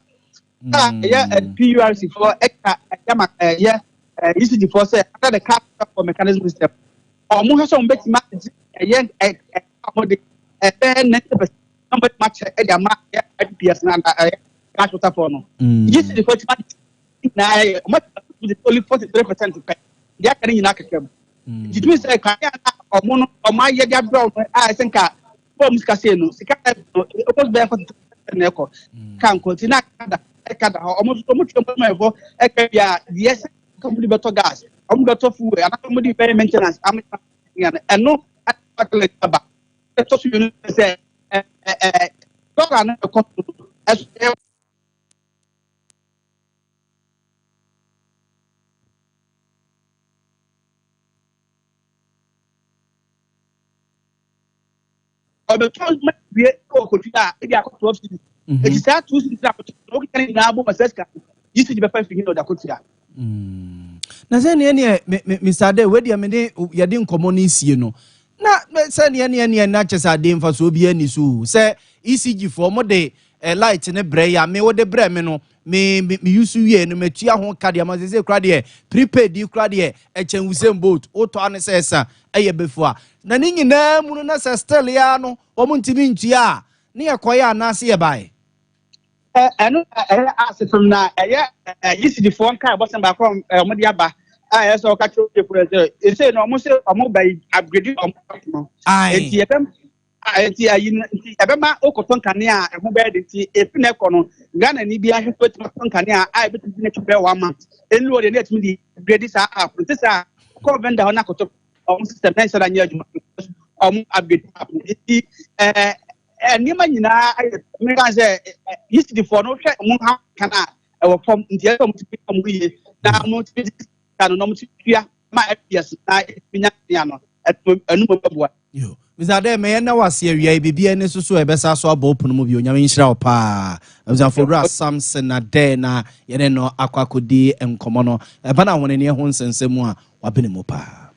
a ɛyɛ PURC foɔ ɛka ɛyɛ ma ɛyɛ ECG foɔ sɛ under the cash for mechanism system, ɔmo hwɛ sɛ ɔmo bɛtumi agye ɛyɛ ɛ ɛ ɔmo de ɛbɛyɛ 90% na ɔmo bɛtumi akyɛ ɛde ama ɛyɛ IPPs na ɛyɛ cash water foɔ no. ECG foɔ tumi agye nyinaa yɛ ɔmo agye only 43% pɛ, deɛ aka ne nyinaa kɛkɛ mu. Nti tumi sɛ kanea na ɔmo no ɔmo ayɛ de abrɛ ɔmo a ɛsɛ nka bɔɔl mu sika sei no, sika no almost bɛyɛ 43% na ɛkɔ ka nkɔ nti na ɛka da ɛka da hɔ. Ɔmo nso ɔmo twɛ ɔmo ɛfɔ ɛka bi a deɛ sɛ ɔmo de bɛtɔ gas, ɔmo de bɛtɔ fuel anaa ɔmo de bɛyɛ maintenance ama ɛno ɛno aba. Ɛtɔ so mmienu sɛ ɛ ɛ ɛ dɔla no ɛkɔ so ɛso ɛyɛ. Ɔbɛtɔn ma wie wɔ kotwi a ebi akɔ 12 cedis. Eti saa 2 cedis na akɔtɔ na okita ne nyinaa bɔ ma sɛ sika ECG bɛfa fi hin na ɔde akɔtua. Na sɛ neɛ Mr. Ade, wei deɛ mede yɛde nkɔmmɔ no sie no na sɛ neɛ na kyɛ sɛ ade mfa so obi ani so o. Sɛ ECG foɔ mo de light ne brɛ yi a, me wode brɛ me no, me use wie no, matua ho ka deɛ ma sɛ kora deɛ prepaid yi kora deɛ ɛkyɛn Usain Bolt wotɔ ane sɛ ɛsa ɛyɛ bɛfu a, na ne nyinaa mu no na sɛ still ya no wɔn ntumi ntua a, ne yɛkɔyɛ anaase yɛbaeɛ. Ɛno ɛyɛ ase fam na ɛyɛ ECG foɔ nka ɛbɔsɛn baako a ɔmo de aba a ɛyɛ sɛ ɔka kyerɛ oyefoɔ sɛ ese na ɔmo sɛ ɔmo ba yi upgrade ɔmo no. Eti ɛbɛm eti ayi no nti ɛbɛma okɔtɔ nkanea a ɛho bɛyɛ de, nti efi na ɛkɔ no, Ghana ni bi ahwɛ so etumi atɔ nkanea a ebetumi de n'akyi bɛyɛ one month enu wɔ deɛ ne etumi de upgrade saa app no. Nti saa kɔ vendor hɔ n'akɔtɔ ɔmo system na nhyɛ da nyɛ adwuma because ɔmo upgrade app no. Nti ɛɛ ɛ nneɛma nyinaa ayɛ mmeka sɛ ɛ ECG foɔ no, hwɛ ɔmo ha kan a ɛwɔ fam, nti ɛsɛ ɔmo ti ɔmo yie na ɔmo ti ka no na ɔmo ti tua ma FPS na etumi nya nkanea no ɛnu mo bɛboa. Yo, Mr. Ade, mɛyɛ na wase awia yi biribi ani so so a ɛbɛsa so abɔ pono mu bio. Nyame nhyira wo paa. Abusuafo, wura Samson Ade na yɛne no akɔ akɔdi nkɔmmɔ no, ɛba no ahoneneɛ ho nsɛnsɛm mu a wabene mu paa.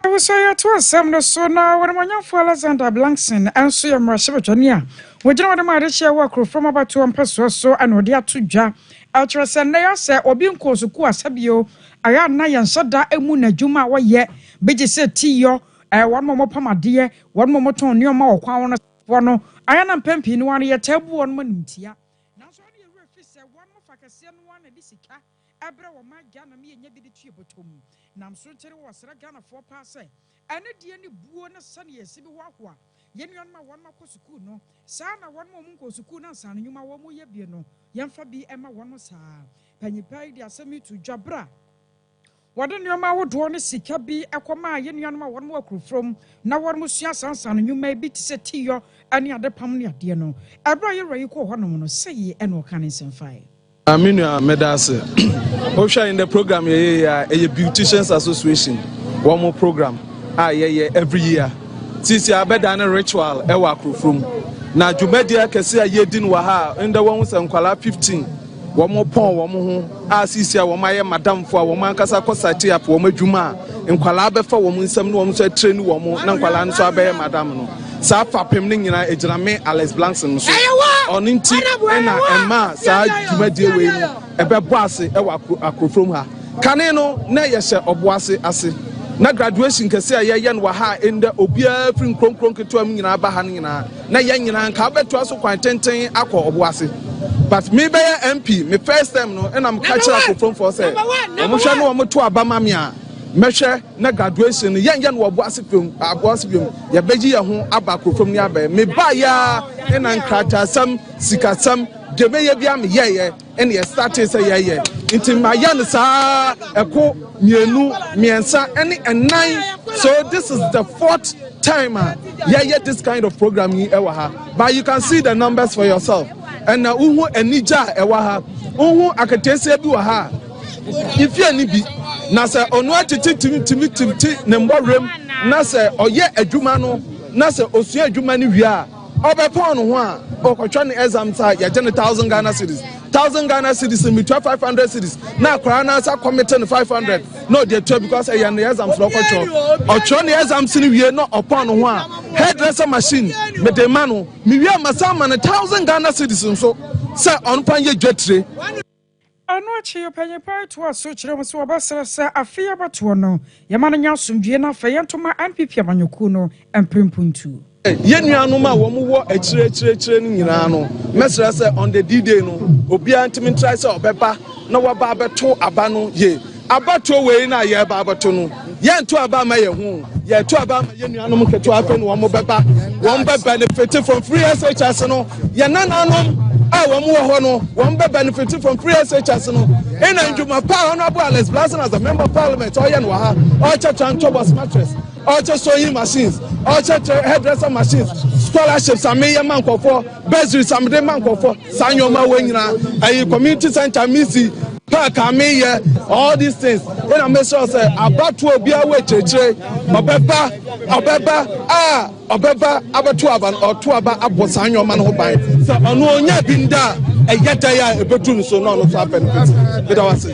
Awusa, yɛto asɛm no so na wɔnemɔnyamfo Alexander Blankson nso yɛ mmarahyɛbadwani a wɔgyina wɔde ma adehyɛ wɔ Akurofrom abatoɔ mpɛsoɔ so, ɛna ɔde ato dwa ɛkyerɛ sɛ nnɛ yɛ sɛ obi nkɔɔ sukuu asɛbio ayɛ ana yɛnhyɛ da mu n'adwuma a wɔyɛ bɛgye sɛ tiyɔ wɔn mo mopam adeɛ, wɔn mo motɔn nneɛma wɔ kwan no soɔ no, ayɛ na mpɛn pii no wɔn yɛtaa bu wɔn mo animtia, nanso ɔde ewura fi sɛ wɔn mo fa kɛseɛ no wɔn na de sika ɛbrɛ wɔn ma Ghana mi yɛnya bi de tue bɔtɔ mu nam so nkyɛn wɔ srɛ Ghanafoɔ paa sɛ ɛne deɛ ne buo ne sɛdeɛ esi bi hoahoa yɛn nuanom a wɔn akɔ sukuu no saa na wɔn a wɔn nkɔ sukuu na nsaano nnwuma wɔn mo yɛ bie no, yɛmfa bi ɛma wɔn. Saa panyinpa yi de asɛm yi to dwa bra wɔde nneɛma ahodoɔ ne sika bi kɔmaa yɛn nuanom a wɔn wɔ akurofurom na wɔn sua sansan nnwuma bi te sɛ tiyɔ ne adepam ne adeɛ no. Ɛberɛ a yɛwura yi kɔɔ hɔnom no, sɛyi ɛna ɔka ne nsɛm fae. Me nua, meda ase. Wohwɛ in the program yɛyɛ yɛ a, ɛyɛ Beauticians Association wɔn mo program a yɛyɛ every year. Sisi abɛda ne ritual ɛwɔ Akurofurom na dwumadie akɛse a yɛdi no wɔ ha a ndɛ wɔn sɛ nkwalaa 15 wɔn pɔn wɔn ho a sisi a wɔn ayɛ madamfo a wɔn ankasa kɔ site up wɔn adwuma a nkwalaa bɛfa wɔn nsam na wɔn nso atire ne wɔn na nkwalaa nso abɛyɛ madam no. Saa fapem no nyinaa egyina me Alex Blankson so. Ɔno nti ɛna ɛma saa dwumadie wei no ɛbɛbɔ ase ɛwɔ Akurofurom ha. Kane no na yɛhyɛ ɔbo ase na graduation kɛse a yɛyɛ no wɔ ha a ɛndɛ obiara firi nkuronkuro nketewa mu nyinaa ba ha no nyinaa na yɛn nyinaa nka wobɛtoa so kwan tenten akɔ ɔbo ase. But me bɛyɛ MP, me first term no, ɛna meka kyerɛ Akuroforomfoɔ sɛ wɔn hwɛ ne wɔn to aba ma me a, mɛhwɛ na graduation no yɛnyɛ no wɔ ɔbo ase fam, abo ase biom. Yɛbɛgye yɛn ho aba Akuroforom ne abɛyɛ. Me ba yaa ɛna nkrataasɛm, sikasɛm deɛ mɛyɛ bi a meyɛɛyɛ ɛna yɛ start sɛ yɛyɛ, nti mayɛ no saa ɛko mmienu, mmiɛnsa ɛne ɛnan. So this is the fourth time a yɛyɛ this kind of program yi ɛwɔ ha, but you can see the numbers for yourself. Ɛna wohu anigye a ɛwɔ ha, wohu aketeesia bi wɔ ha a ifie ni bi na sɛ ɔno atete timi timi ne mbɔwerɛm na sɛ ɔyɛ adwuma no na sɛ osua adwuma no wie a, ɔbɛpɔn no ho a ɔkɔtwa ne exams a yɛgye ne 1,000 Ghana cedis, 1,000 Ghana cedis, mitua 500 cedis na akwaraa n'asa kɔmete ne 500 na ɔde atua because ɛyɛ ne exams na ɔkɔtwerɛ. Ɔtwerɛ ne exams no wie na ɔpɔn no ho a, hairdresser machine mede ma no. Mewie a, masan ma no 1,000 Ghana cedis nso sɛ ɔnfa nyɛ dwatire. Ɛno akyi, ɔpanyin toa so kyerɛ mu sɛ wɔbɛsrɛ sɛ afei abatoɔ no yɛma no nya asomdwie no, afei yɛntoma NPP amanyɔkuo no mprempuntuo. Yɛn nuanom a wɔn wɔ akyire akyire akyire no nyinaa no, mɛsrɛ sɛ on the D-Day no, obiara ntumi ntrae sɛ ɔbɛba na waba abɛto aba no yie. Abatoɔ wei no a yɛreba abɛto no, yɛnto aba ama yɛn ho, yɛto aba ama yɛn nuanom nketewa. Afei no wɔn bɛba, wɔn bɛ benefit from free SHS no. Yɛn nananom a wɔn wɔ hɔ no, wɔn bɛ benefit from free SHS no. Ɛna ndwuma pa a Honourable Alex Blankson as a member of parliament ɔyɛ no wɔ ha, ɔkyɛ trantor bus, mattress, ɔkyɛ sewing machines, ɔkyɛ hairdresser machines, scholarships a meyɛ ma nkɔfoɔ, bursaries a mede ma nkɔfoɔ, saa nneɛma wɔ nyinaa, ɛyi community center misi, park a meyɛ, all these things. Wei na mesrɛ wo sɛ abatoɔ obiara wɔ akyirikyire ɔbɛba ɔbɛba a ɔbɛba abɛto aba no ɔto aba abɔ saa nneɛma no ho ban sɛ ɔno ɔnya bi nda a ɛyɛ dan a ɛbɛdu no so na ɔno nso abɛ no pɛti meda wo ase.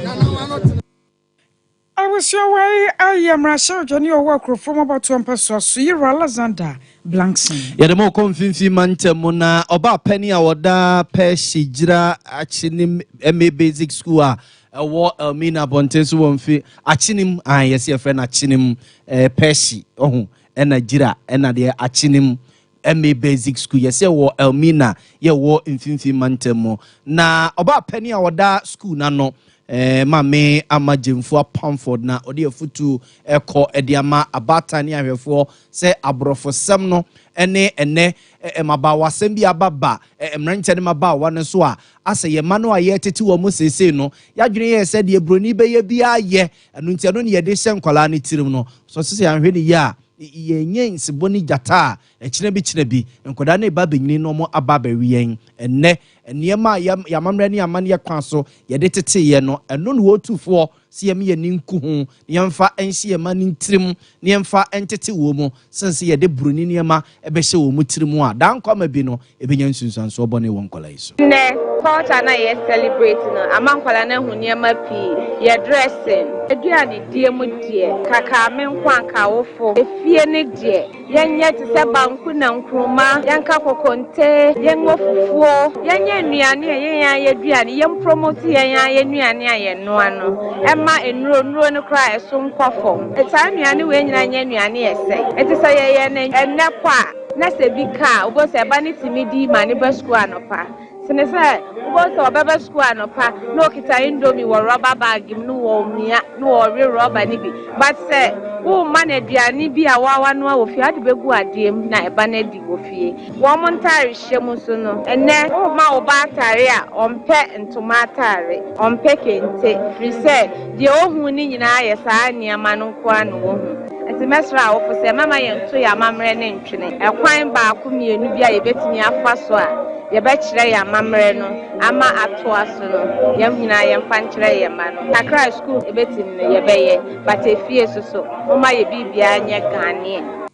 Abusua wei ayɛ mmarahyɛbadwani a ɔwɔ Akurofoɔ mu abatoɔ mpɛsoa so, Yewura Alexander Blankson. Yɛde mo rekɔ mfimfini mantam mu na ɔbaa panin a ɔda Pɛhye Gyira Akyenim MA Basic School a ɛwɔ Elmina abɔnten so wɔ mfe Akyenim an yɛsɛ yɛfrɛ no Akyenim eh, Pɛhye ɔho ɛna Gyira ɛna deɛ Akyenim MA Basic School yɛsɛ wɔ Elmina yɛwɔ mfimfini mantam mu na ɔbaa panin a ɔda school n'ano eh, Maame Ama Gyamfua Pamford na ɔde afutuo ɛkɔ de ama abaatan ne ahwɛfoɔ sɛ aborɔfosɛm no ne ɛnɛ mmabaawasɛm bi aba ba mmeranteɛ ne mmabaawa no so a asɛ yɛn mma no a yɛretete wɔn seesei no yɛadwene yɛ sɛ deɛ buroni bɛyɛ biara yɛ ɛno nti ɛno ne yɛde hyɛ nkwadaa no tirim no so sɛ yɛanhwɛ no yie a yɛnyɛ nsebɔ ne gyata a ɛkyena bi kyena bi nkwadaa no reba abɛnyini na wɔn aba abɛwe yɛn ɛnnɛ nneɛma a yɛn amammerɛ ne amanneɛ kwan so yɛde teteeɛ no ɛno na wɔtu foɔ sɛ yɛmma yɛn ani nku ho na yɛmfa nhyɛ yɛn mma no tirim na yɛmfa ntete wɔn mu sene sɛ yɛde buroni nneɛma bɛhyɛ wɔn tirim a daa nkwa bi no ɛbɛnya nsunsuansoɔ bɔne wɔ nkwadaa yi so. Nnɛ, culture no a yɛ celebrate no ama nkwadaa no ahu nneɛma pii, yɛ dressing, aduane die mu deɛ, kaka me nko anka awofo, efie no deɛ, Yɛnyɛ te sɛ banku na nkruma, yɛnka kokonte, yɛnwɔ fufuo, yɛnyɛ nnuane a ɛyɛ yɛn ara yɛn aduane, yɛn promote yɛn ara yɛn nnuane a yɛnoa no, ɛma nnuro nnuro no koraa ɛso nkɔ fam. Saa nnuane wei nyinaa nyɛ nnuane a ɛsɛe. Nti sɛ yɛyɛ no ɛnnɛ kɔ a, na sɛ bi ka a, wobɛhu sɛ ɛba no tumi di ma ne ba sukuu anɔpa. Sene sɛ wobɛhu sɛ ɔbɛba sukuu anɔpa na ɔkita indomie wɔ rɔba bag mu na ɔremia na ɔrewe rɔba no bi. But sɛ worema no aduane bi a woa woanoa wɔ fie a, wode bɛgu adeɛ mu na ɛba no adi wɔ fie. Wɔn ntaarehyɛ mu nso no, ɛnnɛ worema wo ba ataare a, ɔmpɛ ntoma ataare, ɔmpɛ kente, firi sɛ deɛ ɔhu no nyinaa yɛ saa nneɛma no nko ara na ɔhu. Nti mɛsrɛ awofo sɛ mɛma yɛnto yɛn amammerɛ no ntwene. Ɛkwan baako mmienu bi a yɛbɛtumi afa so a yɛbɛkyerɛ yɛn amammerɛ no ama atoa so no, yɛn nyinaa yɛmfa nkyerɛ yɛn mma no. Kakra a sukuu bɛtim no yɛbɛyɛ, but efie so so, momma yɛ biribiara nyɛ Ghanaian.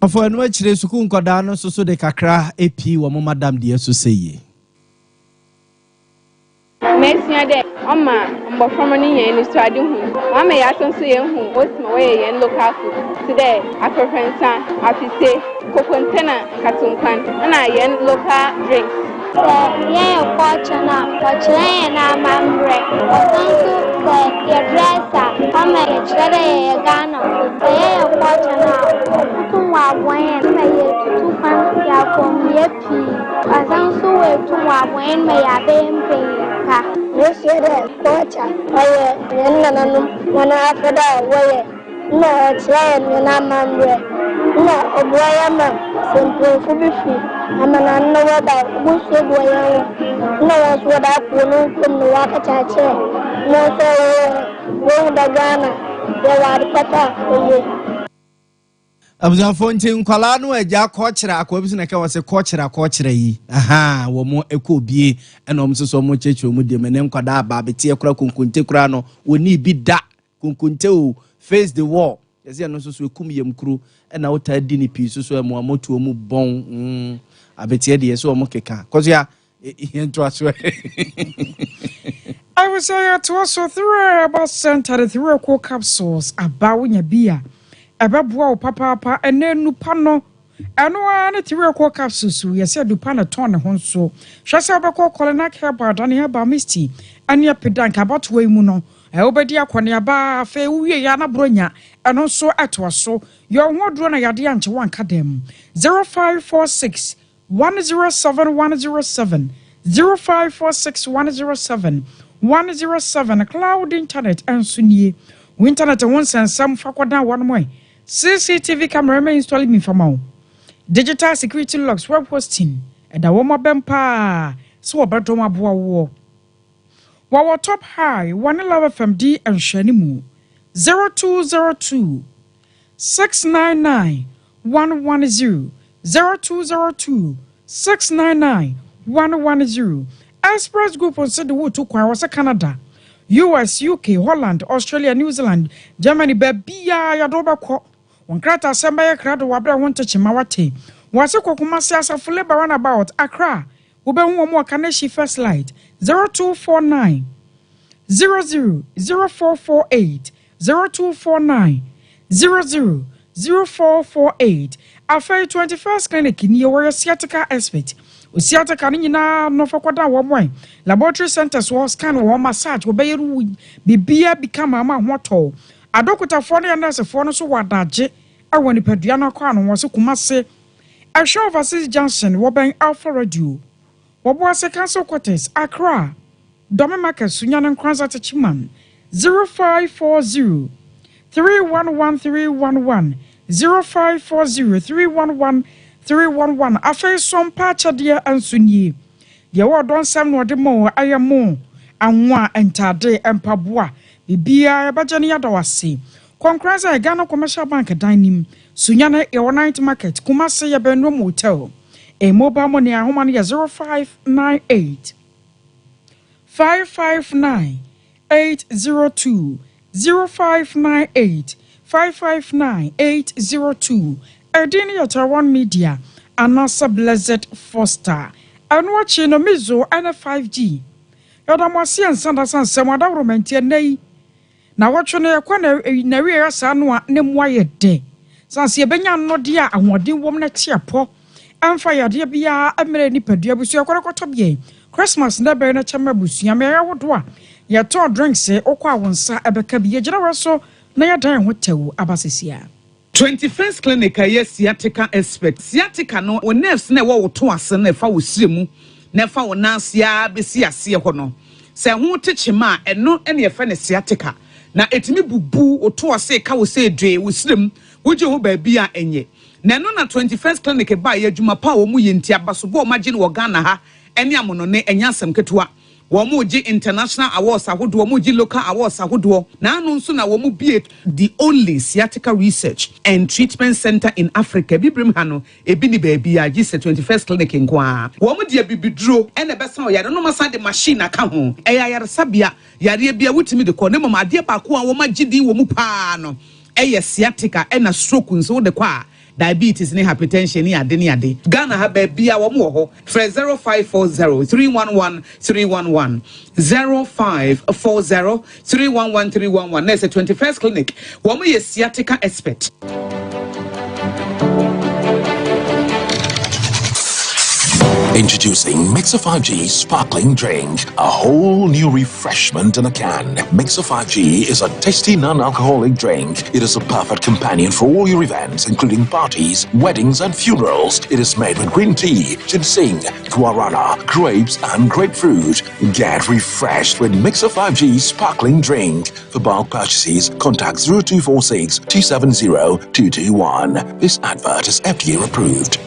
Afɔ ɛno akyire sukuu nkwadaa no nso so de kakra pii wɔn madam deɛ so sɛ yie. Mesua dɛ ɔma mboframba no nya enyisoadzehu. Ɔama yɛasan so yehu osi ma wɔyɛ hɛn local food tse dɛ aprɛprɛnsa, afise, kokonte na nkatenkwan na hɛn local drinks. Sɛ yɛyɛ culture no a, ɔkyerɛ hɛn amambrɛ. Ɔsan so sɛ yɛ dress a, ɔma yɛkyerɛ dɛ yɛyɛ Ghanafo. Sɛ yɛyɛ culture no a, obotum ɔaboa hɛn ma yeetutu kwan yɛakɔ mbea pii. Ɔsan so oetum ɔaboa hɛn ma yɛabɛyɛ mpanyin pa. Mesua dɛ culture ɔyɛ hɛn nananom hɔn afɛdze a wɔyɛ nna ɔkyerɛ hɛn hɛn amambrɛ. Nna ɔboa hɛn ma sɛ mpanyimfo bi fi amanane na wɔba a, wobosuabua hɛnho. Nna hɔn so wɔdze akɔ hɔn kurom na wɔakɛkyerɛkyerɛ hɔn so woehu dɛ Ghana yɛwɔ adze papa a oye. Abusuafoɔ nti nkwadaa no agya kɔkyerɛ akɔa bi so na ɛka wɔ sɛ kɔkyerɛ akɔkyerɛ yi ahaa wɔn ɛkɔ obie ɛna wɔn nso so wɔn kyerɛkyerɛ wɔn deɛ mɛ ne nkwadaa aba abeteɛ kora konkonte kora no wɔn ni bi da konkonte o face the wall yɛsɛ ɛno nso so ekum yam kuro ɛna wotaa di ne pii so so ɛmo amotuo mu bɔn mm abeteɛ deɛ so wɔn keka kɔso Yɛntoa so ɛ. Abusua yɛtoa so Three Herbal Center de Three Cool Capsules aba wonya bi a ɛbɛboa wo papaapa ɛnɛ nnupa no ɛno ara ne Three Cool Capsules o yɛsɛ adupa na ɛtɔn ne ho nso hwɛ sɛ wobɛkɔ Kolinak Herbal Dane Herbal Misty ɛne Apidank abatoɔ yi mu no wobɛdi akɔneaba afei wowie yɛ na borɔ ɛno nso ɛtoa so yɛ wo ho aduro na yadeɛ ankye wanka dɛm 0546 107 107 0546 107 107 Cloud internet nso nie. Wo internet ho nsɛnsɛm fa kɔdan wɔn ɛ. CCTV camera ma install mi fama wo. Digital security locks, web hosting ɛda wɔn abɛn paa sɛ wɔbɛdɔm aboa woɔ. Wɔwɔ Top High wɔne Love FM di nhwɛne mu 0202 699 110 0202 699 110 Express Group nso de wotu kwan wɔ sɛ Canada, US, UK, Holland, Australia, New Zealand, Germany, baabiara yɛde wo bɛkɔ. Wo nkrataasɛm bɛyɛ krado wɔ aberɛ a wo nte kyema wate. Wɔ ase kɔ Kumasi Asafo Labour Runabout, Accra. Wobɛhu wɔn wɔ Kaneshie First Light, 0249 00 0448, 0249 00 0448. Afei 21st Clinic nie, wɔyɛ sciatica expert. Sciatica no nyinaa no fa kɔda wɔn ɛ. Laboratory centers wɔ scan wɔ massage wɔbɛyɛ no biribiara bi kama ama ho atɔ. Adɔkotafoɔ ne anɛsefoɔ no nso wɔ adagye wɔ nipadua no akɔ ano wɔ se Kumase. Ɛhwɛ Overseas Junction wɔbɛn Alpha Radio. Wɔboase Council Quarters, Accra. Dome Market, Sunyani Nkoranza Techiman. 0540 311311 0540 311 311. Afei so mpa akyɛdeɛ nso nie. Deɛ ɛwɔ ɔdɔ nsɛm na ɔde ma wo ɛyɛ mo anwa ntade mpaboa biribiara yɛbɛgye no yɛada wo ase. Kɔnkora sɛ Ghana Commercial Bank dan nim Sunyani yɛwɔ Night Market Kumasi yɛbɛn Nrom Hotel. E mobile money ahoma no yɛ 0598 559 802 0598 559 802. Ɛdin no yɛ Taiwan Media anaasɛ Blessed Foster. Ɛno akyi no Mizo ɛne 5G. Yɛda mo ase ansa da san sɛ mo adaworomanti ɛnnɛ yi na wɔtwe no yɛkɔ na nawieɛ saa no a ne mu ayɛ dɛ. San sɛ yɛbɛnya nnɔdeɛ a ahoɔden wom no te apɔ ɛmfa yadeɛ biara mmerɛ nipadua abusua kɔrɔkɔtɔ beɛ Christmas na ɛbɛyɛ no kyɛ ma abusua mmeaeɛ ahodoɔ a yɛtɔn drinks wokɔ a wo nsa ɛbɛka bi yɛgyina wɔ so na yɛdan ho tɛw aba sesia. 21st Clinic a ɛyɛ sciatica expert. Sciatica no, wo nerves na ɛwɔ wo to ase na ɛfa wo srɛ mu na ɛfa wo nan ase ara bɛsi aseɛ hɔ no, sɛ ɛho te kyema a, ɛno na yɛfrɛ no sciatica. Na ɛtumi bubu wo to ase, ka wo sɛ dwee, wo srɛ mu, wogye ho baabi a ɛnyɛ. Na ɛno na 21st Clinic baeɛ, adwuma pa a wɔyɛ nti, abasobɔ a wɔagye no wɔ Ghana ha ne amonɔne, ɛnyɛ asɛm ketewa. Wɔregye international awards ahodoɔ, wɔregye local awards ahodoɔ. Naano nso na wɔbue the only sciatica research and treatment centre in Africa. Abibirem ha no, ebi nni baabiara gye sɛ 21st Clinic nko ara. Wɔde abibiduro na ɛbɛsa ɔyare no, na wɔasan de machine aka ho. Ɛyɛ ayaresabea, yareɛ biara wotumi de kɔ, na mmom adeɛ baako a wɔagye din wɔ mu pa ara no yɛ sciatica ɛna stroke nso wode kɔ a, diabetes ne hypertension ne ade ne ade. Ghana ha baabia wɔn wɔ hɔ. Frɛ 0540 311 311, 0540 311 311 na ɛsɛ 21st Clinic wɔn yɛ sciatica expert. Introducing Mixer 5G Sparkling Drink, a whole new refreshment in a can. Mixer 5G is a tasty non-alcoholic drink. It is a perfect companion for all your events, including parties, weddings, and funerals. It is made with green tea, ginseng, guarana, grapes, and grapefruit. Get refreshed with Mixer 5G Sparkling Drink. For bulk purchases, contact 0246 270 221. This advert is FDA approved.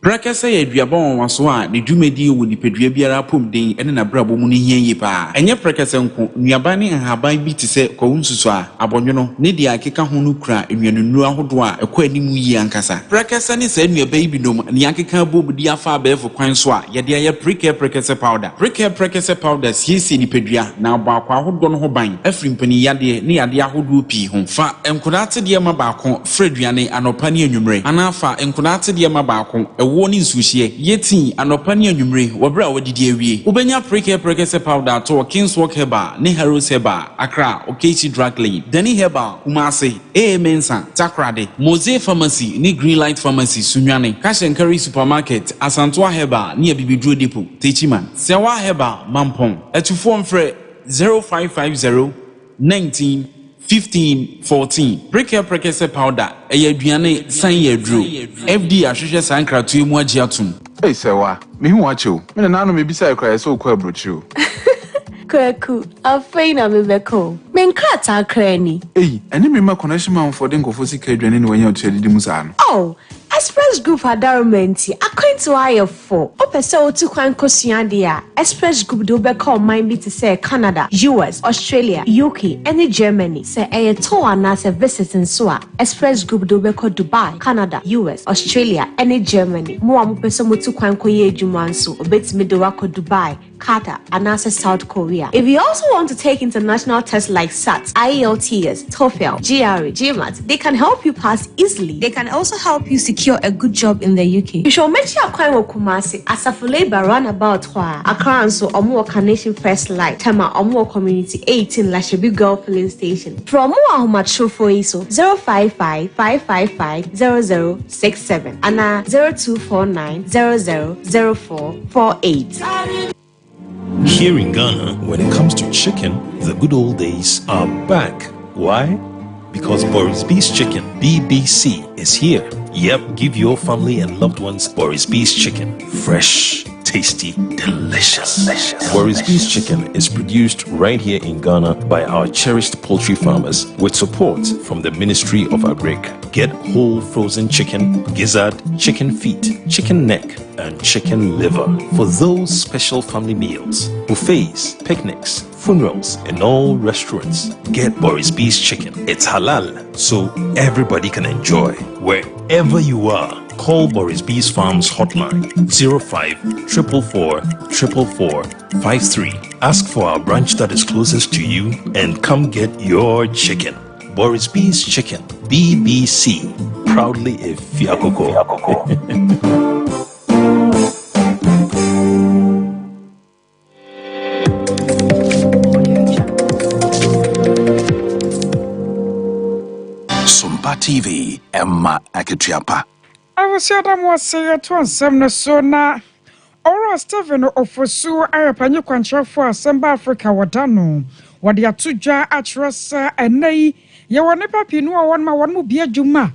Prɛkɛsɛ yɛ aduaba nwanwaso a ne dwumadi wɔ nipadua biara apɔmuden ne n'abrabɔ mu no hia yie paa. Ɛnyɛ prɛkɛsɛ nko, nnuaba ne nhaban bi te sɛ kwawu nsusuaa, abɔnwono, ne deɛ ɛkeka ho no kura nnuanennuro ahodoɔ a ɛkɔ anim yie ankasa. Prɛkɛsɛ ne saa nnuaba yi binom na yɛakeka abom de afa abɛɛfo kwan so a yɛde ayɛ Prekɛ Prɛkɛsɛ Powder. Prekɛ Prɛkɛsɛ Powder siesie nipadua na abɔ akwaa ahodoɔ no ho ban afiri mpaninyadeɛ ne yadeɛ ahodoɔ pii ho. Fa nkwadaa atedeɛ ma baako fra aduane anɔpa ne anwummere, anaa fa nkwadaa atedeɛ ma baako, ɛwoɔ ne nsuohyeɛ, yɛ tii anɔpa ne anwummere wɔ berɛ a woadidi awie. Wobɛnya Prekɛ Prɛkɛsɛ Powder atɔ wɔ Kingswalk Herbal ne Harrods Herbal, Accra, Okaishie Drug Lane, Dani Herbal, Kumasi, AA Mensah, Takoradi, Mose Pharmacy ne Greenlight Pharmacy, Sunyani, Cash and Carry Supermarket, Asantoa Herbal ne Abibiduro Depot, Techiman, Sɛwa Herbal, Mampong. Atufoɔ mfrɛ 0550 19 15 14. Prekɛ Prekɛsɛ Powder, ɛyɛ aduane, san yɛ aduro. FDA ahwehwɛ saa nkratoɔ yi mu agye atom. Ei Sɛwa, mehu wo akyɛ o. Me nananom mebisae koraa yɛ sɛ wokɔ aburokyire o. Kwaku, afei na mebɛka o. Me nkrataa koraa ni. Ei, ɛne me mma connection manfoɔ de nkurɔfoɔ sika adwane na wanya ɔtua didi mu saa no. Oh, Express Group adaroma nti, akwantu. Akwantuo ayɛ fo. Wopɛ sɛ wotu kwan kɔsua adeɛ a, Express Group de wo bɛkɔ ɔman bi te sɛ Canada, US, Australia, UK, ne Germany. Sɛ ɛyɛ tour anaasɛ visit nso a, Express Group de wo bɛkɔ Dubai, Canada, US, Australia, ne Germany. Mo a mopɛ sɛ motu kwan kɔyɛ adwuma nso, wɔbɛtumi de wo akɔ Dubai, Qatar, anaasɛ South Korea. If you also want to take international tests like SAT, IELTS, TOEFL, GRE, GMAT, they can help you pass easily. They can also help you secure a good job in the UK. Hwehwɛ wɔn akyi akwan wɔ Kumasi, Asafo Labour roundabout hɔ a. Accra nso, wɔn wɔ Carnation First Light, Tema, wɔn wɔ Community 18, Lashibi Girl Filling Station. Frɛ wɔn wɔ ahomatorofo yi so, 055 555 0067 anaa 0249 000448. Here in Ghana, when it comes to chicken, the good old days are back. Why? Because Boris B's Chicken, BBC, is here. Yep, give your family and loved ones Boris B's Chicken. Fresh, tasty, delicious. Boris B's Chicken is produced right here in Ghana by our cherished poultry farmers with support from the Ministry of Agric. Get whole frozen chicken, gizzard, chicken feet, chicken neck, and chicken liver for those special family meals, buffets, picnics, funerals, and all restaurants. Get Boris B's Chicken. It's halal, so everybody can enjoy. Wherever you are, call Boris B's Farms hotline 05 444 444 53. Ask for our branch that is closest to you and come get your chicken. Boris B's Chicken, BBC, proudly a Fiakoko. Sompa TV, Emma Akatua Abusua da mo ase yɛto nsɛm no so na Owura Stephen Ofosu ayɛ panyin kwankyerɛfo a asɛm ba Africa wɔ da no. Wɔde ato dwa akyerɛ sɛ ɛnnɛ yi yɛwɔ nnipa pii no wɔ hɔnom a wɔn mu bi adwuma a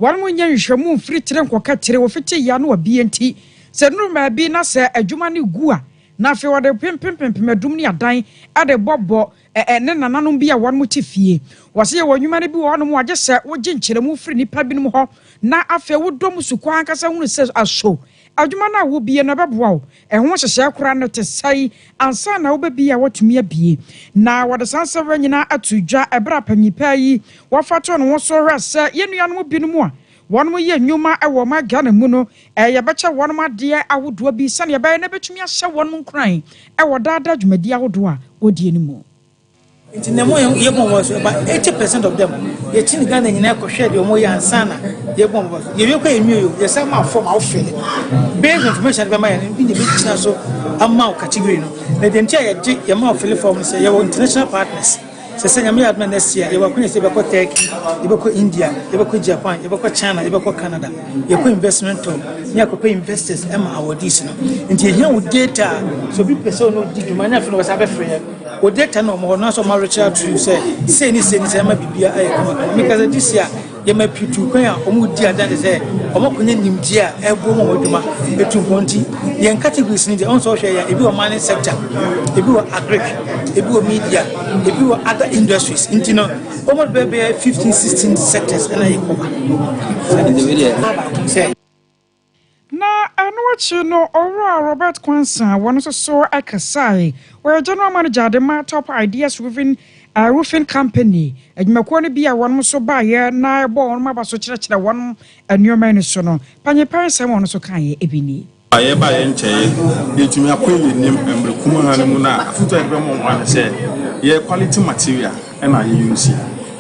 wɔn mu nyɛ nhwehwɛmu mfiri tire nkɔka tire wɔfiti yea no abie nti sɛ nnuru baabi na sɛ adwuma no gu a na afei wɔde pempempempem adum ne adan de bɔbɔ ne nananom bi a wɔn te fie. Wɔse yɛwɔ nnwuma no bi wɔ hɔnom a gye sɛ wogye nkyerɛmu firi nnipa binom hɔ na afei wodɔ mu sukɔ ankasa hunu sɛ aso adwuma no a wobie no ɛbɛboa wo, ɛho nhyehyɛe koraa no te sɛn ansa na wobɛbie a woatumi abie. Na wɔde saa nsɛm wei nyinaa ato dwa ɛberɛ a panyin paa yi wɔfa too ne ho so hwɛ sɛ yɛn nuanom binom a wɔnom yɛ nnwuma wɔ ɔman Ghana mu no yɛbɛkyɛ wɔnom adeɛ ahodoɔ bi sɛdeɛ ɛbɛyɛ na ɛbɛtumi ahyɛ wɔnom nkuran wɔ daa daa dwumadie ahodoɔ a wɔdie no mu. Nti na ɛmo yɛ bɔ wɔn so about 80% of them yɛkyi ne Ghana nyinaa kɔhwɛ deɛ wɔn yɛ ansa na yɛ bɔ wɔn so yɛwie kɔ yɛ nwie o yɛsan ma fɔm a wofili based information bɛma yɛn no bi na ebi so ama wo category no na deɛ nti a yɛgye yɛma wofili fɔm no sɛ yɛwɔ international partners. Sɛ sɛ Nyame yɛ adom a next year yɛwɔ akwanya sɛ yɛbɛkɔ Turkey, yɛbɛkɔ India, yɛbɛkɔ Japan, yɛbɛkɔ China, yɛbɛkɔ Canada, yɛkɔ investment tour ne yɛakɔpɛ investors ma awardees no. Nti yɛhia wo data a sɛ obi pɛ sɛ ɔno di dwuma ne afei na wɔsan bɛfrɛ yɛn. Wo data no wɔn hɔ no asɛ wɔn reach out to you sɛ sei ne sei ne sei ama biribiara ayɛ kamakama. Meka sɛ this year Yɛma pii tu kwan a wɔredi adanse sɛ wɔakɔnya nimdeɛ a ɛboa ma wɔn adwuma tu mpɔn nti, yɛn categories no deɛ, ɔn sɛ ɔhwɛ yɛ a, ebi wɔ mining sector, ebi wɔ agric, ebi wɔ media, ebi wɔ other industries. Nti no, wɔn bɛyɛ bɛyɛ 15, 16 sectors ɛna yɛ cover. Sɛ Na ɛno akyi no, Owura Robert Quansah, wɔn nso so kasae. Ɔyɛ General Manager de ma Top Ideas Roofing, uh, Roofing Company, adwumakuo no bi a wɔn nso baeɛ na ɛbɔɔ wɔn aba so kyerɛkyerɛ wɔn nneɛma ani so no. Panyin nsɛm wɔn nso kaeɛ ebi nie. A yɛbaeɛ nkyɛeɛ, yɛtumi akɔ yɛn anim mmerɛ kumaa no mu no a, afotu a yɛde bɛma wɔn ara ne sɛ, yɛ quality material na yɛ use.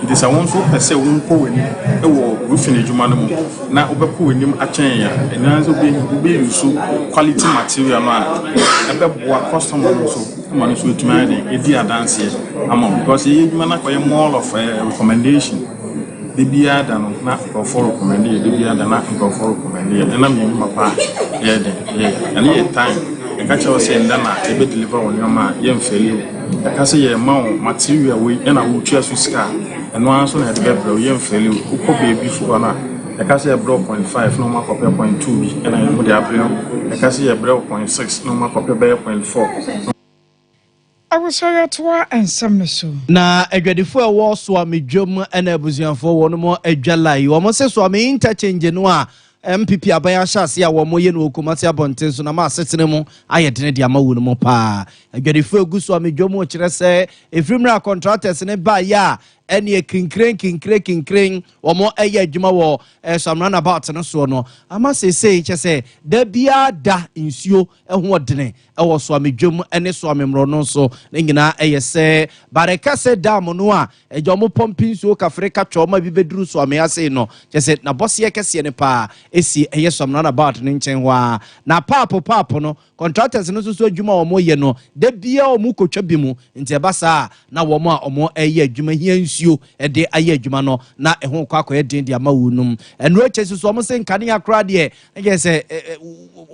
Nti sɛ wo nso wopɛ sɛ wonkɔ w'anim wɔ roofing adwuma no mu na wobɛkɔ w'anim akyɛn yɛn a, ɛno ara ne sɛ wobɛ use quality material no a ɛbɛboa customer no nso ma no nso atumi ayɛ dɛn adi adanseɛ ama wo because yɛyɛ adwuma no akɔyɛ more of recommendation. Da biara da no na nkurɔfoɔ recommend yɛ, da biara da na nkurɔfoɔ recommend yɛ ɛnam yɛn nnwuma pa a yɛyɛ dɛn yɛyɛ. Ɛno yɛ time yɛka kyerɛ wo sɛ nnɛ na yɛbɛ deliver wo nneɛma a yɛmfɛli wo. Yɛka sɛ yɛrema wo material wei ɛna wotua so sika a, ɛno ara nso na yɛde bɛbrɛ wo, yɛmfɛli wo. Wokɔ baabi foforɔ no a, yɛka sɛ yɛbrɛ wo point five na wɔakɔpɛ point two bi ɛna wɔde abrɛ wo. Yɛka sɛ yɛbrɛ wo point six na wɔakɔpɛ bɛyɛ point four. Abusua yɛtoa nsɛm no so. Na adwadifoɔ a ɛwɔ Soame dwam na abusuafoɔ wɔnom adwa lai. Wɔn se Soame interchange no a NPP aban ahyɛ ase a wɔyɛ no wɔ Kumasi abɔnten so na ama asetena mu ayɛ dene de ama wɔn mu paa. Adwadifoɔ egu so a medwa mu kyerɛ sɛ ɛfiri mmerɛ a contractors no baeɛ a ɛneɛ kinkren kinkren kinkren wɔn ɛyɛ adwuma wɔ Suam runabout no soɔ no ama seesei kyɛ sɛ da biara da nsuo ho ɔdene wɔ Suame dwam ne Suame mmorɔno so. Ne nyinaa ɛyɛ sɛ Barekɛse dam no a Agya ɔmo pɔmpe nsuo kafre katwa ɔmo a ebi bɛduru Suame ase no, kyerɛ sɛ n'abɔseɛ kɛseɛ no paa esi ɛyɛ Suame roundabout no nkyɛn hɔ ara. Na paapo paapo no, contractors no nso so adwuma a wɔn yɛ no, da biara wɔn kɔtwa bi mu, nti ɛba saa a na wɔn a wɔn reyɛ adwuma hia nsuo de ayɛ adwuma no, na ɛho rekɔ akɔyɛ den de ama wɔnom. Ɛno akyi nso so wɔn se nkanea koraa deɛ, na kyerɛ sɛ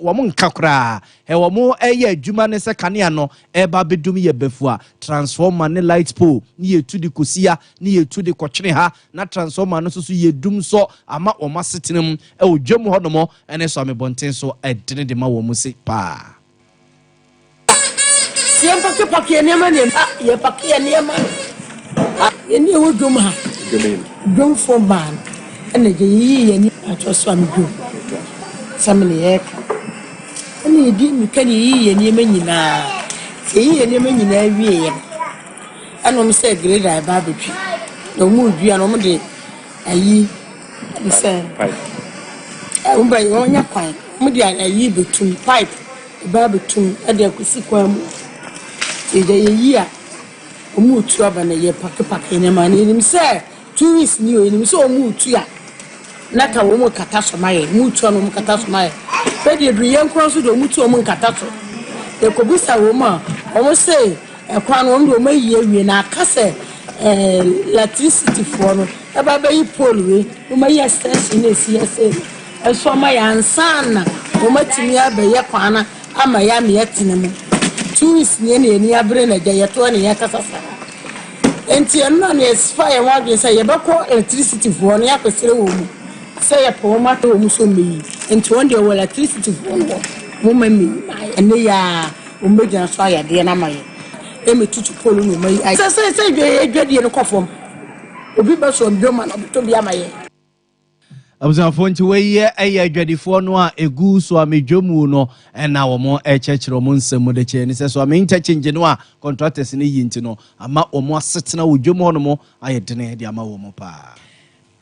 wɔn nka koraa. Hɛ wɔn reyɛ adwuma ne sɛ kanea no ɛreba abɛdum yɛ bafua, transformer ne light pole ne yɛtu de kɔsi ha ne yɛtu de kɔtwene ha, na transformer no nso so yɛdum sɔ ama wɔn asetena mu wɔ dwam hɔnom ne so amebɔnten so ɛdene de ma wɔn se paa. Sɛ yɛmpakepake yɛn nneɛma ne yɛpake yɛn nneɛma yɛn ne ɛwɔ dwom ha dwomfoɔ mmaa no ɛna gye yɛyi yɛn ani atɔ so a me dwom sɛ me ne yɛreka Ɛnna yɛdii mmirika na yɛyii yɛn nneɛma nyinaa. Nti yɛyii yɛn nneɛma nyinaa wieeɛ no, ɛnna wɔn sɛ grader reba abɛtwi. Na wɔredua no, wɔde ayi sɛ wɔn bɛ wɔnya kwan, wɔde ayi bɛtum, pipe ba abɛtum de akɔsi kwan mu. Nti agya yɛyi a, wɔretu aba na yɛpakepake nneɛma no. Yɛnim sɛ Two weeks ni o, yɛnim sɛ wɔn retu a na ka wɔn rekata so ma yɛn, wɔn retu a na wɔn rekata so ma yɛn. Bɛ deɛ duru yɛn koraa nso deɛ wɔn tu a wɔn nkata so. Yɛkɔbisa wɔn a, wɔn se ɛkwan no wɔn deɛ wɔn ayi awie na aka sɛ ɛɛ electricity foɔ no ɛba abɛyi pole wei, wɔn ayi extension na esi ha sei no nso ama yɛn ansa na wɔn atumi abɛyɛ kwan no ama yɛn ama yɛatena mu. 2 weeks nie na yɛn ani abere na agya yɛtoa na yɛkasa saa. Enti ɛno na na yɛfa yɛn ho adwene sɛ yɛbɛkɔ electricity foɔ no yɛakɔsrɛ wɔn mu sɛ yɛpɛ wɔn atɔ wɔn so mmɛyi. Enti wɔn deɛ wɔ electricity foɔ no hɔ, wɔn ma mmɛyi ma yɛn. Ɛnnɛ yi ara wɔn bɛgyina so ayɛ adeɛ no ama yɛn. Ɛmmɛtutu pole no wɔn ayi. Sɛ sɛ sɛ dwadie no kɔ fam, obi bɛsɔ dwom a na ɔbɛtɔ bi ama yɛn. Abusuafoɔ nti wei yɛ ɛyɛ adwadifoɔ no a ɛgu Suame dwamu no ɛna wɔn ɛkyerɛkyerɛ wɔn nsɛm mu de kyerɛ ne sɛ Suame interchange no a contractors no yi nti no ama wɔn asetena wɔ dwam hɔ nom ayɛ dene de ama wɔn paa.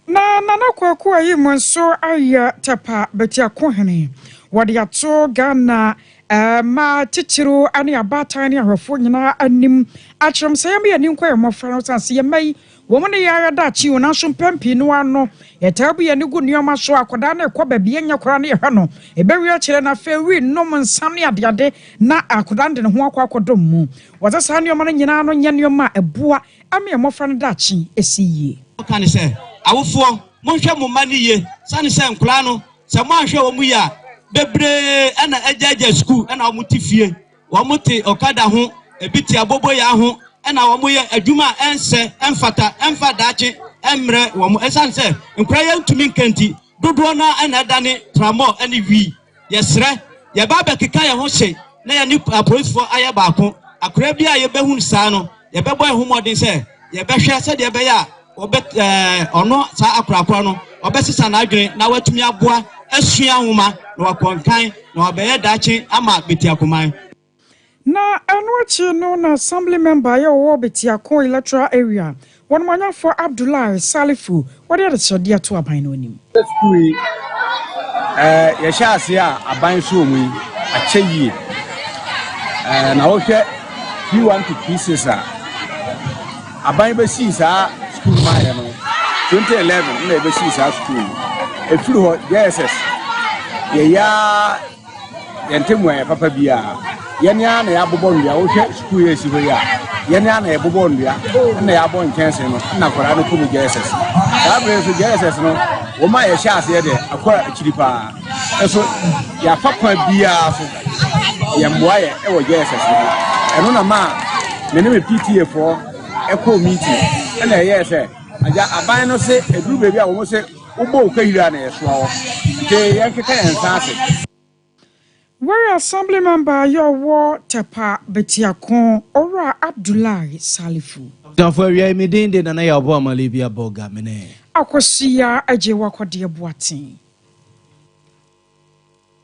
Na Nana Kwaku Ayim nso ayɛ Tɛpa Betiakohene. Wɔde ato Ghana mmaa titiriw ne abaatan ne ahwɛfoɔ nyinaa anim akyerɛm sɛ yɛmma yɛn ani nkɔ yɛn mmɔfra no sane sɛ yɛn mma yi Wɔn ne yɛn ara daakye o, nanso mpɛn pii no ara no, yɛtaa bu yɛn ani gu nneɛma so. Akwadaa no rekɔ baabi, ɛnyɛ koraa na yɛhwɛ no. Ɛbɛwie akyire no, afei wii, nom nsa ne adeade, na akwadaa no de ne ho akɔ akɔdɔm mu. Wɔsɛ saa nneɛma no nyinaa no nyɛ nneɛma a ɛboa ma yɛn mmɔfra no daakye si yie. Ɔka ne sɛ, Awofoɔ, monhwɛ mo mma no yie, sane sɛ nkwadaa no, sɛ moanhwɛ wɔn yie a, bebree na agyaagyaa sukuu na wɔte fie. Wɔte okada ho, ebi te aboboyaa ho, ɛna wɔyɛ adwuma a ɛnsɛ, ɛmfata, ɛmfa daakye mmrɛ wɔn. Ɛsiane sɛ nkwadaa yi ntumi nka nti, dodoɔ no ara na ɛdane tramɔɔ ne wii. Yɛsrɛ, yɛba abɛkeka yɛn ho hye na yɛne apolisifoɔ ayɛ baako. Akwadaa bi a yɛbɛhu no saa no, yɛbɛbɔ yɛn ho mmɔden sɛ yɛbɛhwɛ sɛdeɛ ɛbɛyɛ a wɔbɛ ɛɛ ɔno saa akorakora no ɔbɛsesa n'adwene na watumi aboa asua nwoma na wakɔ nkan na wabɛyɛ daakye ama Betiakoman. Na ɛno akyi no na Assembly Member a ɔwɔ Betiako Electoral Area, Wɔnumanyafo Abdullahi Salifu, wɔde adesrɛdeɛ ato aban no anim. Sukuu yi, yɛhyɛ aseɛ a aban so wɔ mu yi, akyɛ yie. Na wohwɛ P1 to P6 a, aban bɛsii saa sukuu no maayɛ no 2011 na yɛbɛsii saa sukuu no. Ɛfiri hɔ JSS yɛyɛ Yɛn ntam yɛ papa biara. Yɛn ara na yɛabobɔ nnua. Wohwɛ sukuu yi a esi hɔ yi a, yɛn ara na yɛbobɔ nnua na yɛabɔ nkyɛnse no na nkwadaa no kɔ mu JSS. Saa bere nso JSS no, wɔn a yɛhyɛ aseɛ deɛ akɔ akyiri paa. Nso yɛafa kwan biara so yɛmmoa yɛ wɔ JSS no ho. Ɛno na maa me ne me PTA foɔ ɛkɔɔ meeting ɛna ɛyɛɛ sɛ agya aban no se ɛduru baabi a wɔn se Wobɔ wo kahiri a na yɛsoa wo, nti yɛnkeka yɛn nsa ase. Wɛrɛ Assembly Member a yɛ ɔwɔ Tepa Betiako, Owura Abdullahi Salifu. Abusuafo awia yi me din de Nana Yaw Boamah Libya Bolga me ne. Akosua Agyei Wakɔdeɛ Boateng.